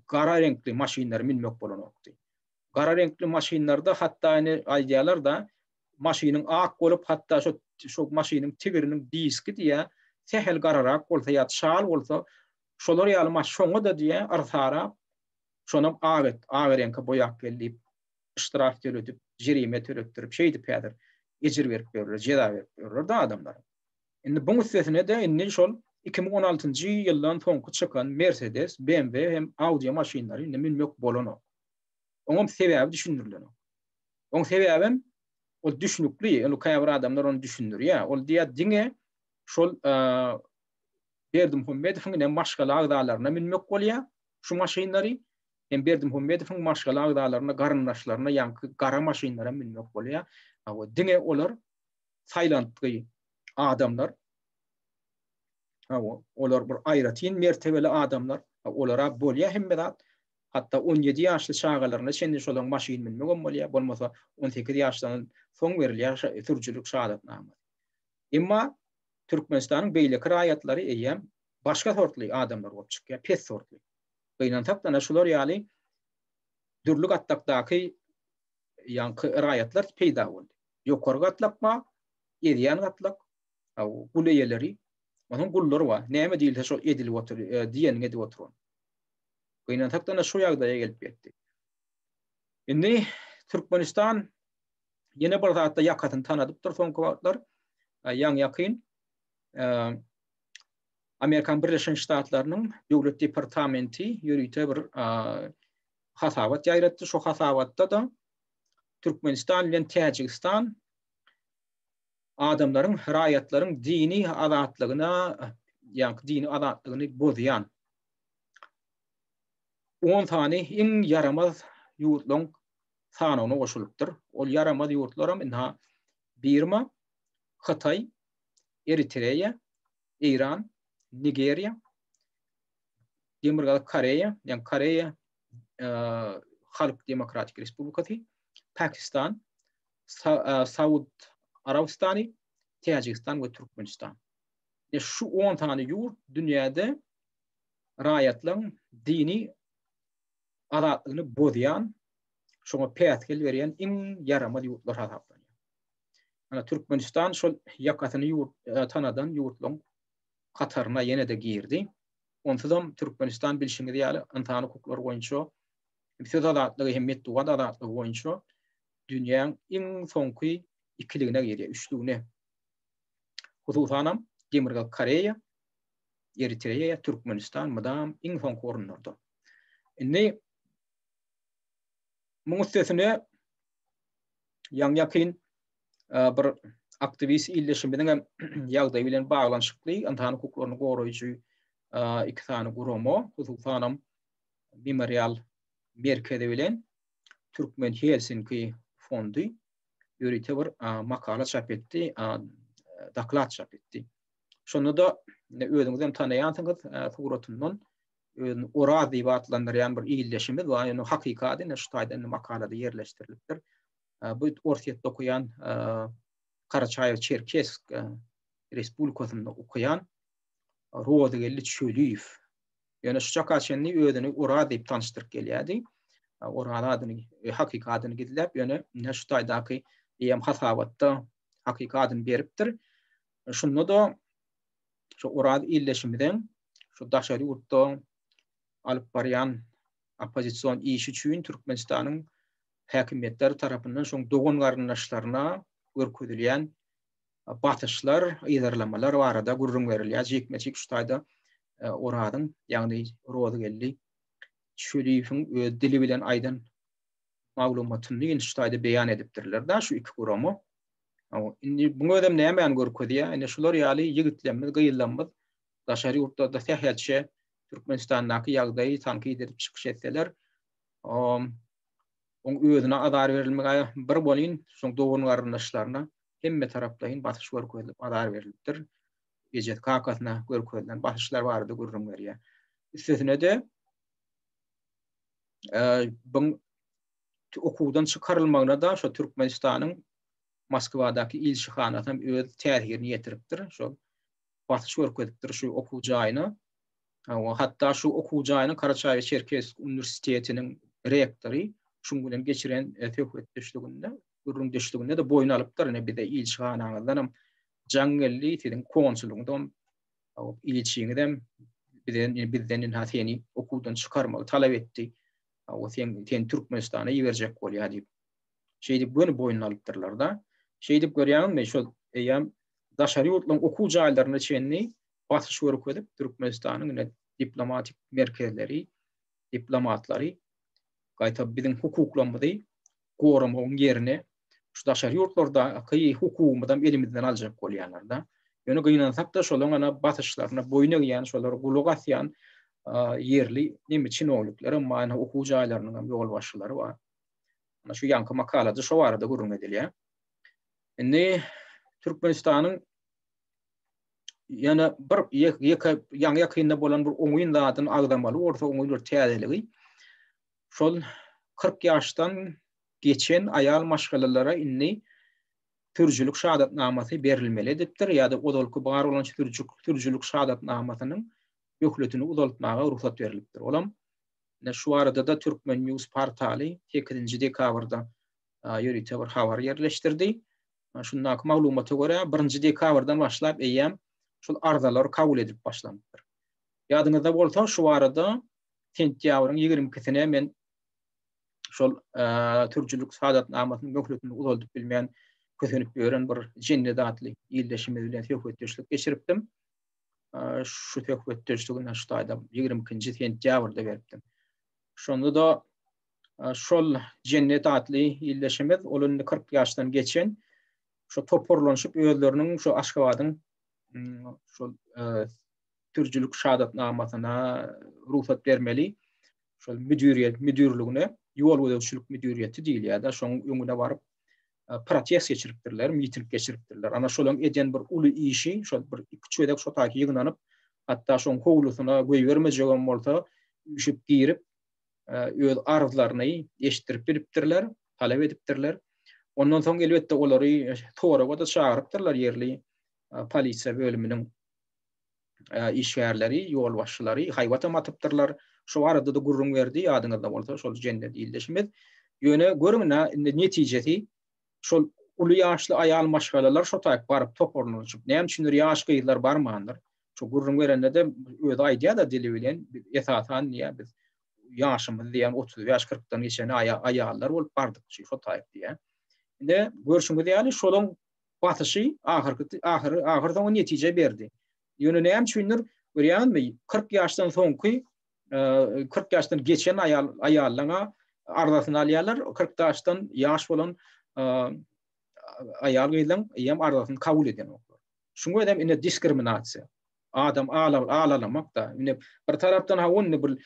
gara reňkli maşynlary münmek bolanokdy. Gara reňkli maşynlarda hatda indi aýdýarlar-da, maşynyň ak bolup, hatda şo şo maşynyň tigiriniň diski diýä, sähel gararak bolsa ýa çal bolsa, şolar ýaly maş şoňa-da diýä, yrsarap, şonam ak et, ak reňke boýap gel diýip, ştraf töledip, jerime töletdirip, şeýdip häzir ejir berip ýörler, jeza berip ýörler-de adamlara. Indi buň üstesine-de indi şol 2016-njy ýyldan soňky çykan Mercedes, BMW hem Audi maşynlary indi münmek bolanok. Oňam sebäbi düşündirilenok. Oň sebäbem ol düşnükli, ol käbir adamlar ony düşündirýär. Ol diýýär diňe şol Berdimuhamedowyň ine maşgala agzalaryna münmek bolýar şu maşynlary. Hem Berdimuhamedowyň maşgala agzalaryna, garyndaşlaryna ýaňky gara maşynlara münmek bolýar. Hawa, diňe olar saýlantgy adamlar. Hawa, olar bir aýratyn mertebeli adamlar. Olara bolýar hemme zat. Hatda 17 ýaşly çagalaryna çenli şolaryň maşyn münmegem bolýar, bolmasa 18 ýaşdan soň berilýär sürüjilik şahadatnamasy. Emma Türkmenistanyň beýleki raýatlary eýýäm başga sortly adamlar bolup çykýar, pes sortly. Gynansak-da, ana şular ýaly dürli gatlakdaky ýaňky raýatlar peýda boldy. Ýokary gatlak bar, ezýän gatlak, gul eýeleri, onuň gullary bar. Näme diýilse şol edilip otyr, e, diýenini edip oturan. Gynansak-da ana şu ýagdaýa gelip ýetdi. Indi Türkmenistan ýene bir zatda ýakasyny tanadypdyr soňky wagtlar. Ýaňy ýakyn e, Amerikan Birleşen Ştatlarynyň Döwlet departamenti ýörite bir hasabat ýaýratdy. Şu hasabatda-da Türkmenistan bilen Täjigistan adamlaryň, raýatlaryň dini azatlygyna, ýagny dini azatlygyny bozýan 10 sany iň ýaramaz ýurtlaryň sanawyna goşulypdyr. Ol ýaramaz ýurtlaram ynha Birma, Hytaý, Eritreýa, Eýran, Nigeriýa, Demirgazyk Koreýa, ýagny Koreýa Halk Demokratik Respublikasy, Pakistan, Saud Arabystany, Täjigistan we Türkmenistan. E şu 10 sany ýurt dünýäde raýatlaryň dini azatlygyny bozýan, şoňa päsgel berýän iň ýaramaz ýurtlar hasaplanýar. Ana Türkmenistan şol ýakasyny ýurt e, tanadan ýurtlaryň hataryna ýene-de girdi. Onsuzam Türkmenistan bilşiňiz ýaly ynsan hukuklary boýunça hem söz azatlygy hem metbugat azatlygy boýunça dünýäň iň soňky ikiligine girýär, üçlügine. Hususanam Demirgazyk Koreýa, Eritreýa, Türkmenistan mydam iň soňky orunlarda. Indi muň üstesine ýaňy ýakyn bir aktiwist ildeşimiziň hem ýagdaýy bilen baglanyşykly ynsan hukuklaryny goraýjy iki sany gurama, hususanam Memorial merkezi bilen Türkmen Helsinki fondy ýörite bir makala çap etdi, doklad çap etdi. Şonda-da özüňiz hem tanaýansyňyz suratyndan özüni Oraz diýip atlandyrýan bir ildeşimiz bar. Ýöne hakyky ady ine şu taýda indi makalada ýerleşdirilipdir. Bu Orsýetde okaýan Karaçaýew-Çerkesk Respublikasynda okaýan Rozygeldi Çöliýew. Ýöne şu çaka çenli özüni Oraz diýip tanyşdyryp gelýärdi. Oraz adyny, hakyky adyny gizläp, ýöne ine şu taýdaky eýýäm hasabatda hakyky adyny beripdir. Şunda-da şu Oraz ildeşimiziň şu daşary ýurtda alyp barýan oppozision işi üçin Türkmenistanyň häkimiýetleri tarapyndan şoň dogan-garyndaşlaryna görkezilýän basyşlar, yzarlamalar barada gürrüň berilýär. Jikme-jik şu taýda e, Orazyň, ýagny Rozygeldi Çöliýewiň öz dili bilen aýdan maglumatyny indi şu taýda beýan edipdirler-de şu iki gurama. Indi buň özem nämäni görkezýär? Indi şular ýaly ýigitlerimiz, gyzlarymyz daşary ýurtlarda sähelçe Türkmenistandaky ýagdaýy tankyt edip çykyş etseler, oň özüne azar berilmegi bir bolyn, şoň dogan-garyndaşlaryna hemme taraplaýyn basyş görkezilip azar berilipdir. Ejesi kakasyna görkezilen basyşlar barada gürrüň berýär. Üstesine-de buň okuwdan çykarylmagyna-da şo Türkmenistanyň Moskwadaky ilçihanasy hem öz täsirini ýetiripdir. Şol basyş görkezipdir şu okuw jaýyna. Hatda şu okuw jaýynyň Karaçaýew-Çerkes uniwersitetiniň rektory şuň bilen geçiren e, söhbetdeşliginde, gürrüňdeşliginde-de boýun alypdyr. Ine bize ilçihanaňyzdan hem jaň geldi, siziň konsulyňyzam, ilçiňizem bizden bizden ynha seni okuwdan çykarmagy talap etdi. O sen seni Türkmenistana iberjek bolýar diýip. Şeýdip göni boýnuna alypdyrlar-da. Şeýdip görýäňizmi, şol eýýäm daşary ýurtlaryň okuw jaýlaryna çenli basyş görkezip, Türkmenistanyň ine diplomatik merkezleri, diplomatlary gaýta biziň hukuklarymyzy goramagyň ýerine şu daşary ýurtlardaky hukugymyzam elimizden aljak bolýarlar-da. Ýöne gynansak-da şolaň ana basyşlaryna boýun egýän, şolara gulak asýan ýerli neme çinowniklerem bar, ine okuw jaýlarynyň hem ýolbaşçylary bar. Ana şu ýaňky makalada şo barada gürrüň edilýär. Indi Türkmenistanyň ýene bir ýeke ýaňy ýakynda bolan bir oňyn zadyny agzamaly bolsa, oňyn bir täzeligi. Şol 40 ýaşdan geçen aýal maşgalalara indi sürüjilik şahadatnamasy berilmeli edipdir ýa-da ozalky bar bolan sürüjilik şahadatnamasynyň möhletini uzaltmaga rugsat berlipdir. Olam ine şu barada-da Türkmen News portaly sekizinji dekabrda ýörite bir habar ýerleşdirdi. Şundaky maglumata görä, birinji dekabrdan başlap eýýäm şol arzalar kabul edilip başlanypdyr. Ýadyňyzda bolsa, şu barada sentýabryň 22-sine men şol sürüjilik şahadatnamasynyň möhletini uzaldyp bilmän kösenip ýören bir Jennet atly ildeşimiz bilen söhbetdeşlik geçiripdim. Şu söhbetdeşligi şu taýda 22-nji sentýabrda beripdim. Şonda-da şol Jennet atly ildeşimiz, ol indi 40 ýaşdan geçen, şo toparlanyşyp özleriniň şu Aşgabadyň şol sürüjilik şahadatnamasyna rugsat bermeli şol müdiriýet müdirligine ýol gözegçilik müdiriýeti diýilýär-de, şoň öňüne baryp protest geçiripdirler, miting geçiripdirler. Ana şolaň eden bir uly işi, şol bir iki-üç gezek şo taýky ýygnanyp, hatda şoň howlusyna goýbermejegem bolsa, üýşüp girip, öz arzlaryny eşitdirip bilipdirler, talap edipdirler. Ondan soň elbetde olary soraga-da çagyrypdyrlar ýerli polisiýa bölüminiň işgärleri, ýolbaşçylary haýbatam atypdyrlar. Şu barada-da gürrüň berdi, ýadyňyzda bolsa, şol Jennet ildeşimiz. Ýöne görüň-ä, indi netijesi şol uly ýaşly aýal maşgalalar şo taýyp baryp toparlanyşyp, näme üçindir ýaş gyzlar barmandyr. Şu gürrüň berende-de özi aýdýar-da dili bilen, esasan diýýär, biz ýaşymyz diýýän 35-40-dan geçen aýallar bolup bardyk şo taýyp diýýär. Indi görşüňiz ýaly şolaň basyşy ahyrky ahyry ahyr soňy netije berdi. Ýöne näme üçindir görýäňizmi 40 ýaşdan soňky 40 ýaşdan geçen aýal aýallaňa arzasyny alýarlar. 40 ýaşdan ýaş bolan aýal gyzlaň eýýäm arzasyny kabul edenoklar. Şuň özem ine diskriminasiýa. Adam alalamak da. Ine bir tarapdan ha ony bir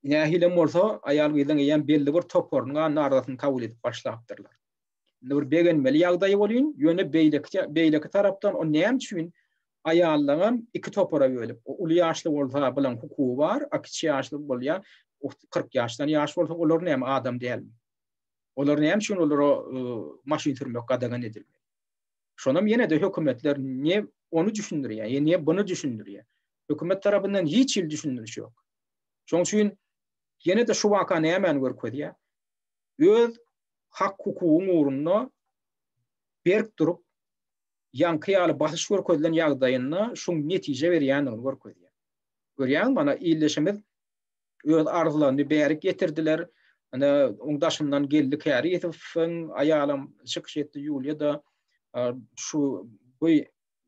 nähilem bolsa aýal gyzlaň eýýäm belli bir toparynyň arzasyny kabul edip başlapdyrlar. Indi bir begenmeli ýagdaý bolýyn, ýöne beýleki beýleki tarapdan o näme üçin aýallaňam iki topara bölüp, uly ýaşly bolsa bilen hukugy bar, a kiçi ýaşly bolýar, 40 ýaşdan ýaş bolsa olar näme adam dälmi? Olar näme üçin olara e, maşyn sürmek gadagan edilmeli? Şonam ýene-de hökümetler ne ony düşündirýär, ýa ne bunu düşündirýär. Hökümet tarapyndan hiç hili düşündiriş ýok. Şonuň üçin ýene-de şu waka nämäni görkezýär? Öz hak-hukugyň ugrunda berk durup, ýaňky ýaly basyş görkezilen ýagdaýynda şuň netije berýändigini görkezýär. Görýäňmi, mana ildeşimiz öz arzlaryny bärik getirdiler. Ana, oň daşyndan Geldi Käriýewowyň aýalam çykyş etdi, Ýuliýa-da şu bu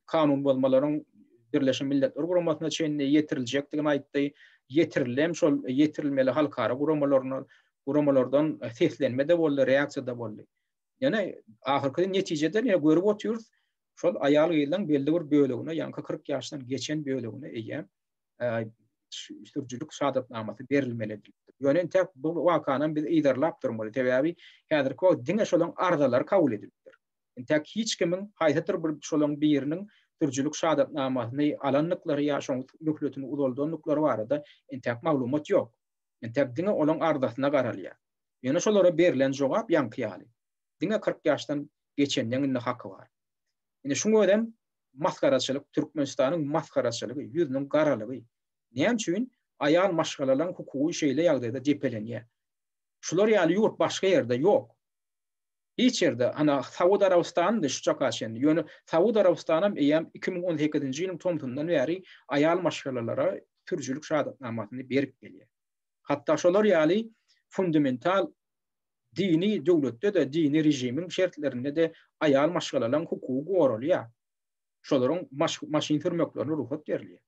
kanun bozmalaryň Birleşen Milletler Guramasyna çenli ýetiriljekdigini aýtdy. Ýetirilem şol ýetirilmeli halkara guramalaryna guramalardan seslenme-de boldy, reaksiýa-da boldy. Ýöne ahyrky netijede ýene görüp otyrys, şol aýal-gyzlaryň belli bir bölegine, ýaňky 40 ýaşdan geçen bölegine eýýäm sürüjilik şahadatnamasy berilmeli edilipdir. Ýöne entek bu wakanam biz yzarlap durmaly. Sebäbi häzirki wagt diňe şolaryň arzalary kabul edilipdir. Entäk hiç kimiň haýsydyr bir şolaň biriniň sürüjilik şahadatnamasyny alandyklary ýa şoň möhletini uzaldandyklary barada entäk maglumat ýok. Entäk diňe olaň arzasyna garalýar. Ýöne şolara berlen jogap ýaňky ýaly. Diňe 40 ýaşdan geçenleň indi haky bar. Indi şuň özem masgaraçylyk, Türkmenistanyň masgaraçylygy, ýüzüniň garalygy. Näme üçin aýal maşgalalaň hukugy şeýle ýagdaýda depelenýär? Şular ýaly ýurt başga ýerde ýok. Hiç ýerde, ana, Saud Arabystanydy şu çaka çenli. Ýöne Saud Arabystanam eýýäm 2018-nji ýylyň tomsundan bäri aýal maşgalalara sürüjilik şahadatnamasyny berip gelýär. Hatda şolar ýaly fundamental dini döwletde-de, dini režimiň şertlerinde-de aýal maşgalalaryň hukugy goralýar. Şolaryň maşyn sürmeklerine rugsat berilýär.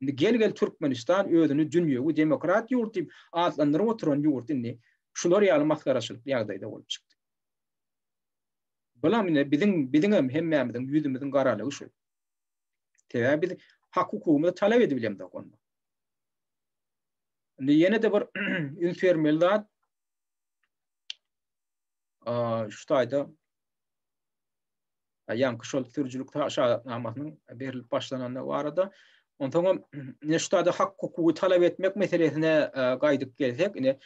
Indi gel-gel Türkmenistan özüni dünýewi demokrat ýurt diýip atlandyryp oturan ýurt indi şular ýaly masgaraçylykly ýagdaýda bolup çykdy. Bulam ine biziň biziňem hemmämiziň ýüzümiziň garalygy şu. Sebäbi biz hak hukugymyzy talap edibilemzok onda. Indi ýene-de bir üns bermeli zat şu taýda ýaňky şol sürüjilik şahadatnamasynyň berlip başlanandygy barada. Onsoňam ine şu taýda hak hukugy talap etmek meselesine gaýdyp gelsek, ine.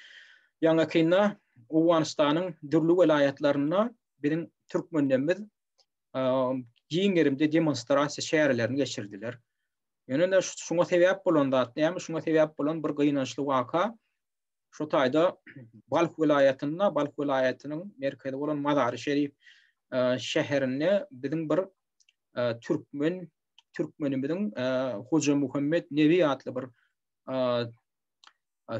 Ýaňakynda Owganystanyň dürli welaýatlarynda biziň türkmenlerimiz giň gerimde demonstrasiýa çärelerini geçirdiler. Ýöne şuňa sebäp bolan zat näme? Şuňa sebäp bolan bir gynançly waka şu taýda Balh welaýatynda, Balh welaýatynyň merkezi bolan Mazary Şerif şäherinde biziň bir türkmen türkmenimiziň Hoja Muhammet Nebi atly bir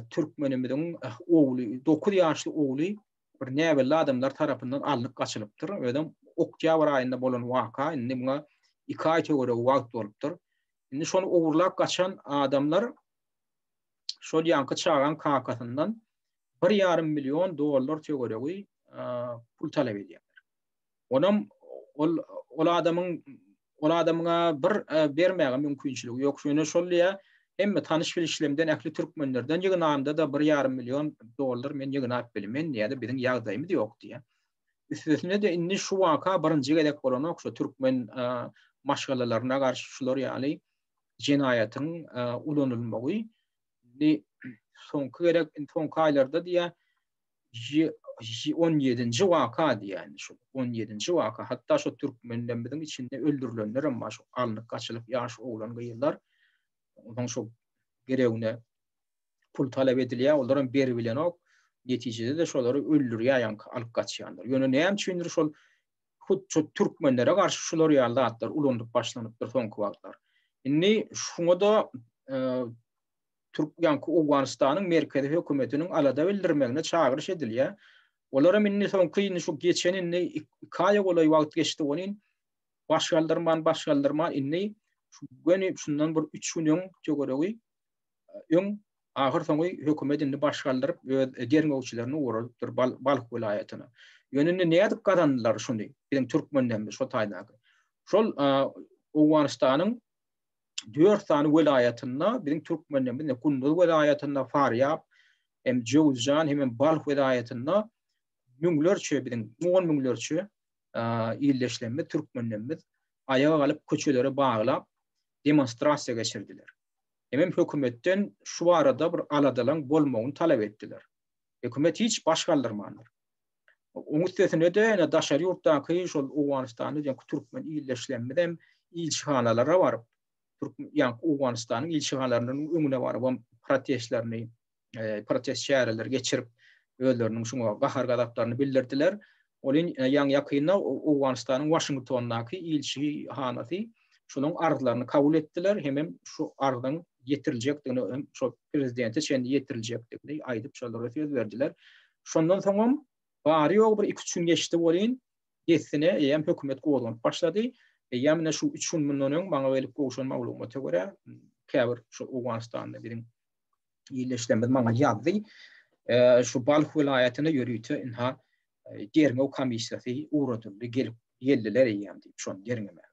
türkmenimiziň ogly, 9 ýaşly ogly bir näbelli adamlar tarapyndan alnyp gaçylypdyr. Özem oktýabr aýynda bolan waka, indi muňa 2 aý töweregi wagt bolupdyr. Indi şony ogurlap gaçan adamlar şol ýaňky çagaň kakasyndan bir ýarym million dollar töweregi pul talap edýärler. Onam ol ol adamyň ol adamyňa bir bermäge mümkinçiligi ýok. Ýöne şol diýä hemme tanyş bilişlemden ähli türkmenlerden ýygnamda-da bir ýarym million dollar men ýygnap bilmen diýä-de biziň ýagdaýymyz ýok diýä. Üstesine-de indi şu waka birinji gezek bolanok şu türkmen maşgalalaryna garşy şular ýaly jenaýatyň ulanylmagy. Indi soňky gezek indi soňky aýlarda diýä 17-nji waka diýýär indi şu 17-nji waka. Hatda şu türkmenlerimiziň içinde öldürilenler hem bar, şu alnyp gaçylyp ýaş oglan gyzlar. Onsoň şu geregine pul talap edilýär, olar hem beribilenok. Netijede-de şolary öldürýär ýaňky alyp gaçýanlar. Ýöne näme üçindir şol hut şu türkmenlere garşy şular ýaly zatlar ulanylyp başlanypdyr soňky wagtlar. Indi şuňa-da Türk ýaňky Owganystanyň merkezi hökümetiniň alada bildirmegine çagyryş edilýär. Olaram indi soňky indi şu geçen indi 2 aýa golaý wagt geçdi welin baş galdyrman baş galdyrman indi şu göni şundan bir 3 gün öň töweregi öň ahyr soňy hökümet indi baş galdyryp öz derňewçilerini ugradypdyr Balh welaýatyna. Ýöne indi nädip gazandylar şuny biziň türkmenlerimiz şo taýdaky. Şol Owganystanyň 4 sany welaýatynda biziň türkmenlerimiz Kunduz welaýatynda, Farýab, hem Jöwüzjan, hem Balh welaýatynda müňlerçe biziň on müňlerçe ildeşlerimiz, türkmenlerimiz aýaga galyp köçelere baglap demonstrasiýa geçirdiler. Hemem hökümetden şu barada bir aladalaň bolmagyny talap etdiler. Hökümet hiç baş galdyrmandyr. Oň üstesine-de ýene daşary ýurtdaky şol Owganystanda diýen türkmen ildeşlerimiz hem ilçihanalara baryp, türkmen ýa Owganystanyň ilçihanalarynyň öňüne baryp hem protestlerini, e, protest çäreleri geçirip, özleriniň şuňa gahar-gazaplaryny bildirdiler. Ol ýaňy ýakynda Owganystanyň Waşingtondaky ilçihanasy şonuň arzlaryny kabul etdiler, hemem şu arzyň ýetiriljekdigini, hem şol prezidente çenli ýetiriljekdigini aýdyp şolara söz berdiler. Şondan soňam bary-ýogy bir iki-üç gün geçdi welin, dessine eýýäm hökümet gozganyp başlady. Eýýäm ine şu üç gün mundan öň maňa gelip gowşan maglumata görä, käbir şu Owganystanda biziň ildeşlerimiz maňa ýazdy. Şu Balh welaýatyna ýörite ynha derňew komissiýasy ugradyldy, gelip geldiler eýýäm diýip, şony derňemäge.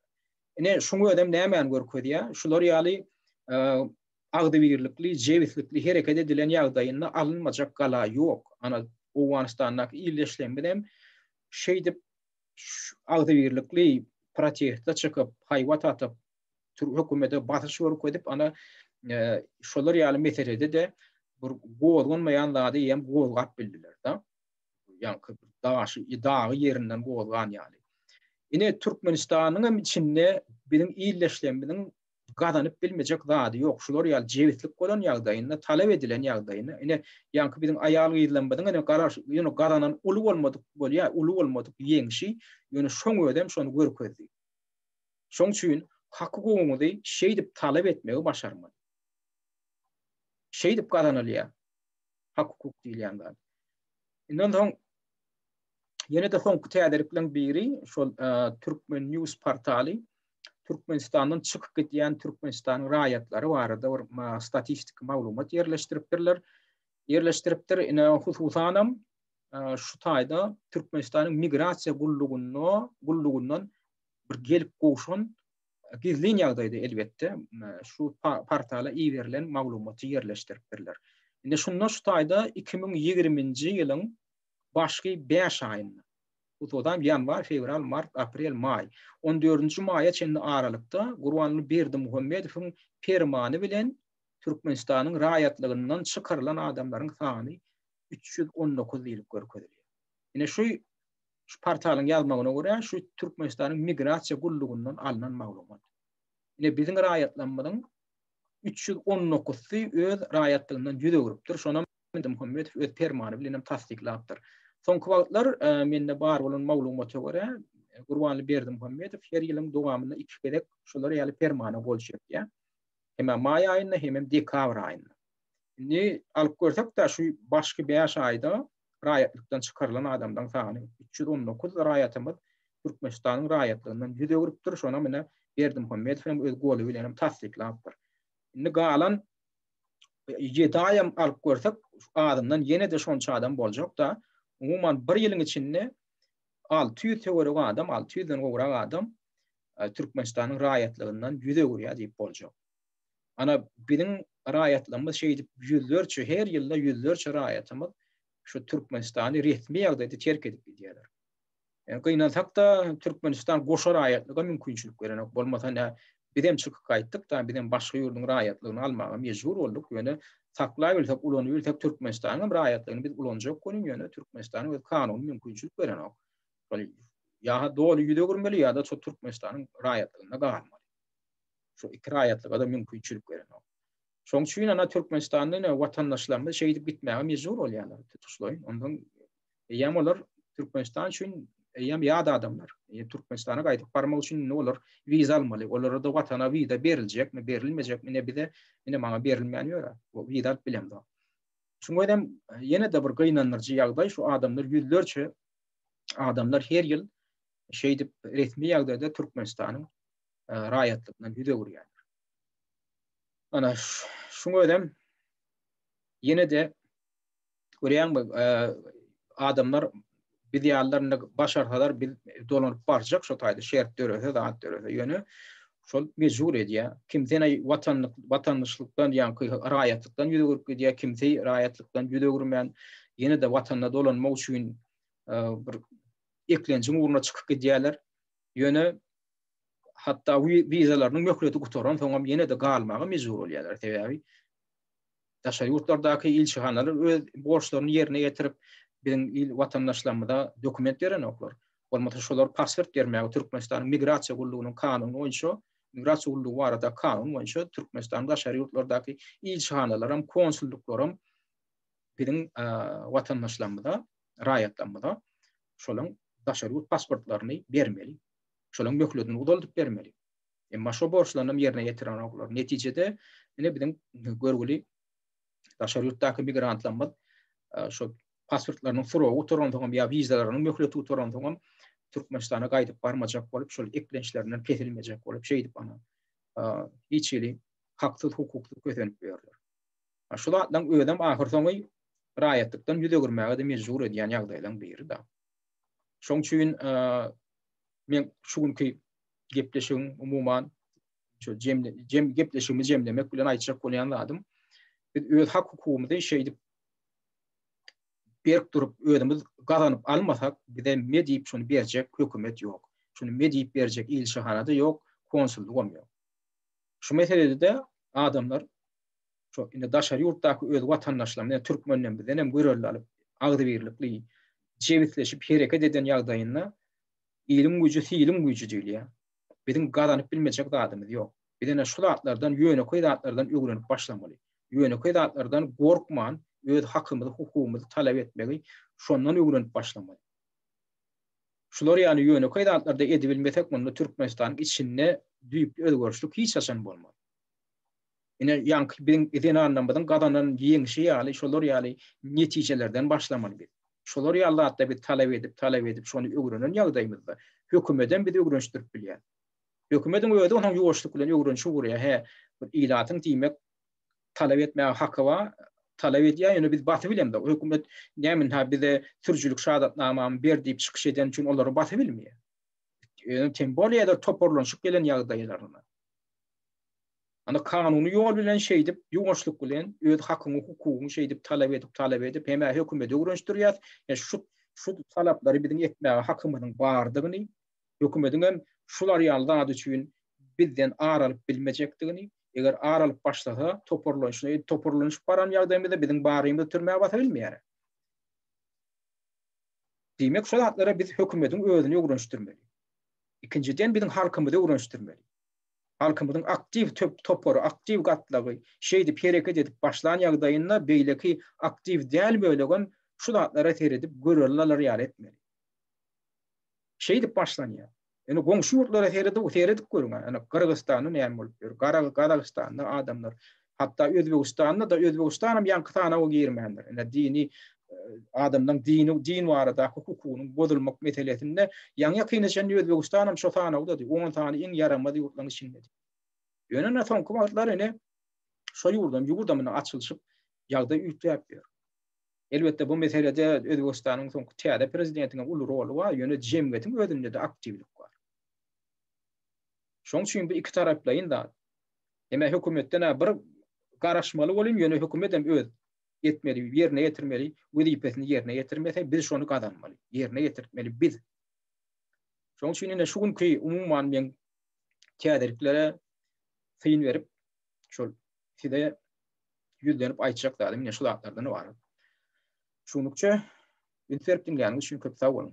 Ine, şuň özem nämäni görkezýär? Şular ýaly agzybirlikli, jebislikli hereket edilen ýagdaýynda alynmajak gala ýok. Ana, Owganystandaky ildeşlerimiz hem şeýdip agzybirlikli proteste çykyp, haýbat atyp, hökümete basyş görkezip, ana, şolar ýaly meselede-de bir gozganmaýan zady hem gozgap bildiler-de. Ýaňky daşy, dagy ýerinden gozgan ýaly. Ine, Türkmenistanyň hem içinde biziň ildeşlerimiziň gazanyp bilmejek zady ýok. Şular ýaly jebislik bolan ýagdaýynda, talap edilen ýagdaýynda, ine, ýaňky biziň aýal-gyzlarymyzyň ine garaş, ýöne gazanan uly bolmadyk bolýar, uly bolmadyk ýeňşi, ýöne şoň özem şony görkezdi. Şoň üçin hak-hukugyňyzy şeýdip talap etmegi başarmaly. Şeýdip gazanylýar hak-hukuk diýilýän zat. Ondan soň Ýene-de soňky täzelikleriň biri şol Türkmen News portaly Türkmenistandan çykyp gidýän Türkmenistanyň raýatlary barada bir statistiki maglumat ýerleşdiripdirler. Ýerleşdiripdir. Ine hususanam şu taýda Türkmenistanyň migrasiýa gullugynda gullugyndan bir gelip gowşan gizlin ýagdaýda elbetde şu portala iberilen maglumaty ýerleşdiripdirler. Indi şunda şu taýda 2020-nji ýylyň başky bäş aýynda, hususan ýanwar, fewral, mart, aprel, maý, on dördünji maýa çenli aralykda Gurbanguly Berdimuhamedowyň permany bilen Türkmenistanyň raýatlygyndan çykarylan adamlaryň sany. 319 diýlip görkezilýär. Ine şu şu portalyň ýazmagyna görä şu Türkmenistanyň migrasiýa gullugyndan alnan maglumat. Ine biziň raýatlarymyzyň 319-sy öz raýatlygyndan ýüz öwrüpdir. Şonam Berdimuhamedow öz permany bilen hem tassyklapdyr. Soňky wagtlar e, mende bar bolan maglumata görä Gurbanly Berdimuhamedow her ýylyň dowamynda iki gezek şolar ýaly permana gol çekýär. Hem maý aýynda, hem hem dekabr aýynda. Indi alyp görsek-de şu başky 5 aýda raýatlykdan çykarylan adamlaryň sany 319 raýatymyz Türkmenistanyň raýatlygyndan ýüz öwrüpdir. Şonam ine Berdimuhamedow hem öz goly bilen hem tassyklapdyr. Indi galan 7 aýam alyp görsek, azyndan ýene-de şonça adam boljak-da. Umuman bir ýylyň içinde 600 töweregi adam, 600-den gowrak adam e, Türkmenistanyň raýatlygyndan ýüz öwürýär diýip boljak. Ana biziň raýatlarymyz şeýdip ýüzlerçe her ýylda ýüzlerçe raýatymyz şu Türkmenistany resmi ýagdaýda terk edip gidýärler. Yani gynansak-da Türkmenistan goşa raýatlyga mümkinçilik berenok. Bolmasa ne bizem çykyp gaýtdyk da bizem başga ýurduň raýatlygyny almaga mejbur bolduk. Ýöne saklap bilsek, ulanyp bilsek Türkmenistanyň hem raýatlygyny biz ulanjak welin ýöne Türkmenistanyň öz kanuny mümkinçilik berenok. Şol ýa doly ýüz öwürmeli ýa-da şo Türkmenistanyň raýatlygynda galmaly. Şu iki raýatlyga da mümkinçilik berenok. Şoň üçin ana Türkmenistanda ine watandaşlarymyz şeýdip gitmäge mejbur bolýarlar tutuşlaýyn. Ondan eýýäm olar Türkmenistan üçin eýýäm ýat adamlar. E, Türkmenistana gaýdyp barmak üçin indi olar wiza almaly. Olara da watana wiza beriljekmi, berilmejekmi, ine bize, ine maňa berilmän ýör. Wiza alyp bilemzok. Şuň özem ýene-de bir gynandyryjy ýagdaý şu adamlar ýüzlerçe adamlar her ýyl şeýdip resmi ýagdaýda Türkmenistanyň e, raýatlygyndan ýüz öwürýärler. Ana şuň özem ýene-de görýäňmi, e, adamlar biz ýalylar başarsalar biz dolanyp barjak şo taýda şert dörese, zat dörese. Ýöne şol mejbur edýär. Kimse watanlyk watandaşlykdan ýa-da raýatlykdan ýüz öwürip gidýär, kimse raýatlykdan ýüz öwürmän ýene-de watanyna dolanmak üçin e, bir eklenjiň ugruna çykyp gidýärler. Ýöne hatda wizalarynyň möhleti gutaran soňam ýene-de galmaga mejbur bolýarlar. Sebäbi daşary ýurtlardaky ilçihanalar öz borçlaryny ýerine ýetirip, biziň il watandaşlarymyza dokument berenoklar. Bolmasa şolar pasport bermäge Türkmenistanyň migrasiýa gullugynyň kanuny boýunça, migrasiýa gullugy barada kanun boýunça Türkmenistanyň daşary ýurtlardaky ilçihanalaram, konsullyklaram biziň watandaşlarymyza, raýatlarymyza şolaryň daşary ýurt pasportlaryny bermeli. Şolaryň möhletini uzaldyp bermeli. Emma şo borçlaryny hem ýerine ýetirenoklar. Netijede ine biziň görgüli daşary ýurtdaky migrantlarymyz e, şo pasportlarynyň srogy gutaransoň hem ýa wizalarynyň möhleti gutaransoň hem Türkmenistana gaýdyp barmajak bolup, şol eklençlerinden kesilmejek bolup, şeýdip ana e, hiç hili haksyz, hukuksyz kösenip ýörler. Şu zatlaryň özem ahyrsoňy raýatlykdan ýüz öwürmäge-de mejbur edýän ýagdaýlaryň biri-de. Şoň üçin e, men şu günki gepleşigiň umuman şu jem, jem gepleşigimi jemlemek bilen aýtjak bolýan zadym biz öz hak hukugymyzy şeýdip berk durup özümiz gazanyp almasak bize me diýip şuny berjek hökümet ýok. Şuny me diýip berjek ilçihana-da ýok, konsullugam ýok. Şu meselede-de adamlar şu indi daşary ýurtdaky öz watandaşlarymyz, türkmenden bizden hem görelde alyp agzybirlikli jebisleşip hereket eden ýagdaýynda Iliň güýji siliň güýji diýilýär. Biziň gazanyp bilmejek zadymyz ýok. Biz ene şu zatlardan ýönekeý zatlardan öwrenip başlamaly. Ýönekeý zatlardan gorkman öz hakymyzy, hukugymyzy talap etmegi şondan öwrenip başlamaly. Şular ýaly ýönekeý zatlarda edibilmesek onda Türkmenistanyň içinde düýpli özgerişlik hiç haçan bolmaz. Ine ýaňky biziň zenanlarymyzyň gazanan ýeňşi ýaly şolar ýaly netijelerden başlamaly biz. Şolar ýaly zatda biz talap edip, talap edip şony öwrenen ýagdaýymyzda hökümedem bizi öwrenişdirip bilýär. Hökümediň özi onuň ýuwaşlyk bilen öwrenişip ugraýar. Hä, bir ilatyň diýmek talap etmäge haky bar, talap edýär, ýöne biz basyp bilemzok. Hökümet näme ynha bize sürüjilik şahadatnamamy ber diýip çykyş eden üçin olary basyp bilmeýär. Ýöne tem bolýar toparlanyşyp gelen ýagdaýlarynda. Ana kanuny ýol bilen şeýdip, ýuwaşlyk bilen öz hakyňy, hukugyňy şeýdip talap edip, talap edip, hem-ä hökümete öwrenişdirýäs, ýa şu şu talaplary biziň etmäge hakymyzyň bardygyny, hökümetiň hem şular ýaly zat üçin bizden ar alyp bilmejekdigini, eger ar alyp başlasa, toparlanyşyna toparlanyşyp baran ýagdaýymyzda biziň barymyzy türmä basa bilmeýär. Diýmek, şo zatlara biz hökümetiň özüni öwrenişdirmeli. Ikinjiden biziň halkymyzy öwrenişdirmeli. Halkymyzyň aktiw topary, aktiw gatlagy şeýdip hereket edip başlan ýagdaýynda beýleki aktiw däl bölegem şu zatlara seredip görelde alar ýaly etmeli. Şeýdip başlanýar. Ýöne goňşy ýurtlara seredip, seredip görüň. Ýöne Gyrgyzystanda näme bolup ýör? Gazagystanda adamlar, hatda Özbegistanda-da, Özbegistan hem ýaňky sanawa girmändir. Ine dini e, adamlaryň dini din baradaky hukugynyň bozulmak meselesinde ýaňy-ýakynda çenli Özbegistan hem şo sanawdady. 10 sany iň ýaramaz ýurtlaryň içindedi. Ýöne ine soňky wagtlar ine şo ýurdam, ýurdam ine açylyşyp ýagdaý üýtgäp ýör. Elbetde bu meselede Özbegistanyň soňky täze prezidentiniň uly roly bar, ýöne jemgyýetiň özünde-de aktiwlik bar. Şoň üçin bu ikitaraplaýyn zat. Hemä hökümetden-ä bir garaşmaly bolýan, ýöne hökümet hem öz etmeli, ýerine ýetirmeli wezipesini ýerine ýetirmese, biz şony gazanmaly, ýerine ýetirtmeli biz. Şoň üçin ine şu günki umuman men täzeliklere syn berip, şol size ýüzlenip aýtjak zadym ine şu zatlardan ybarat. Şunlukça üns berip diňläniňiz üçin köp sag boluň.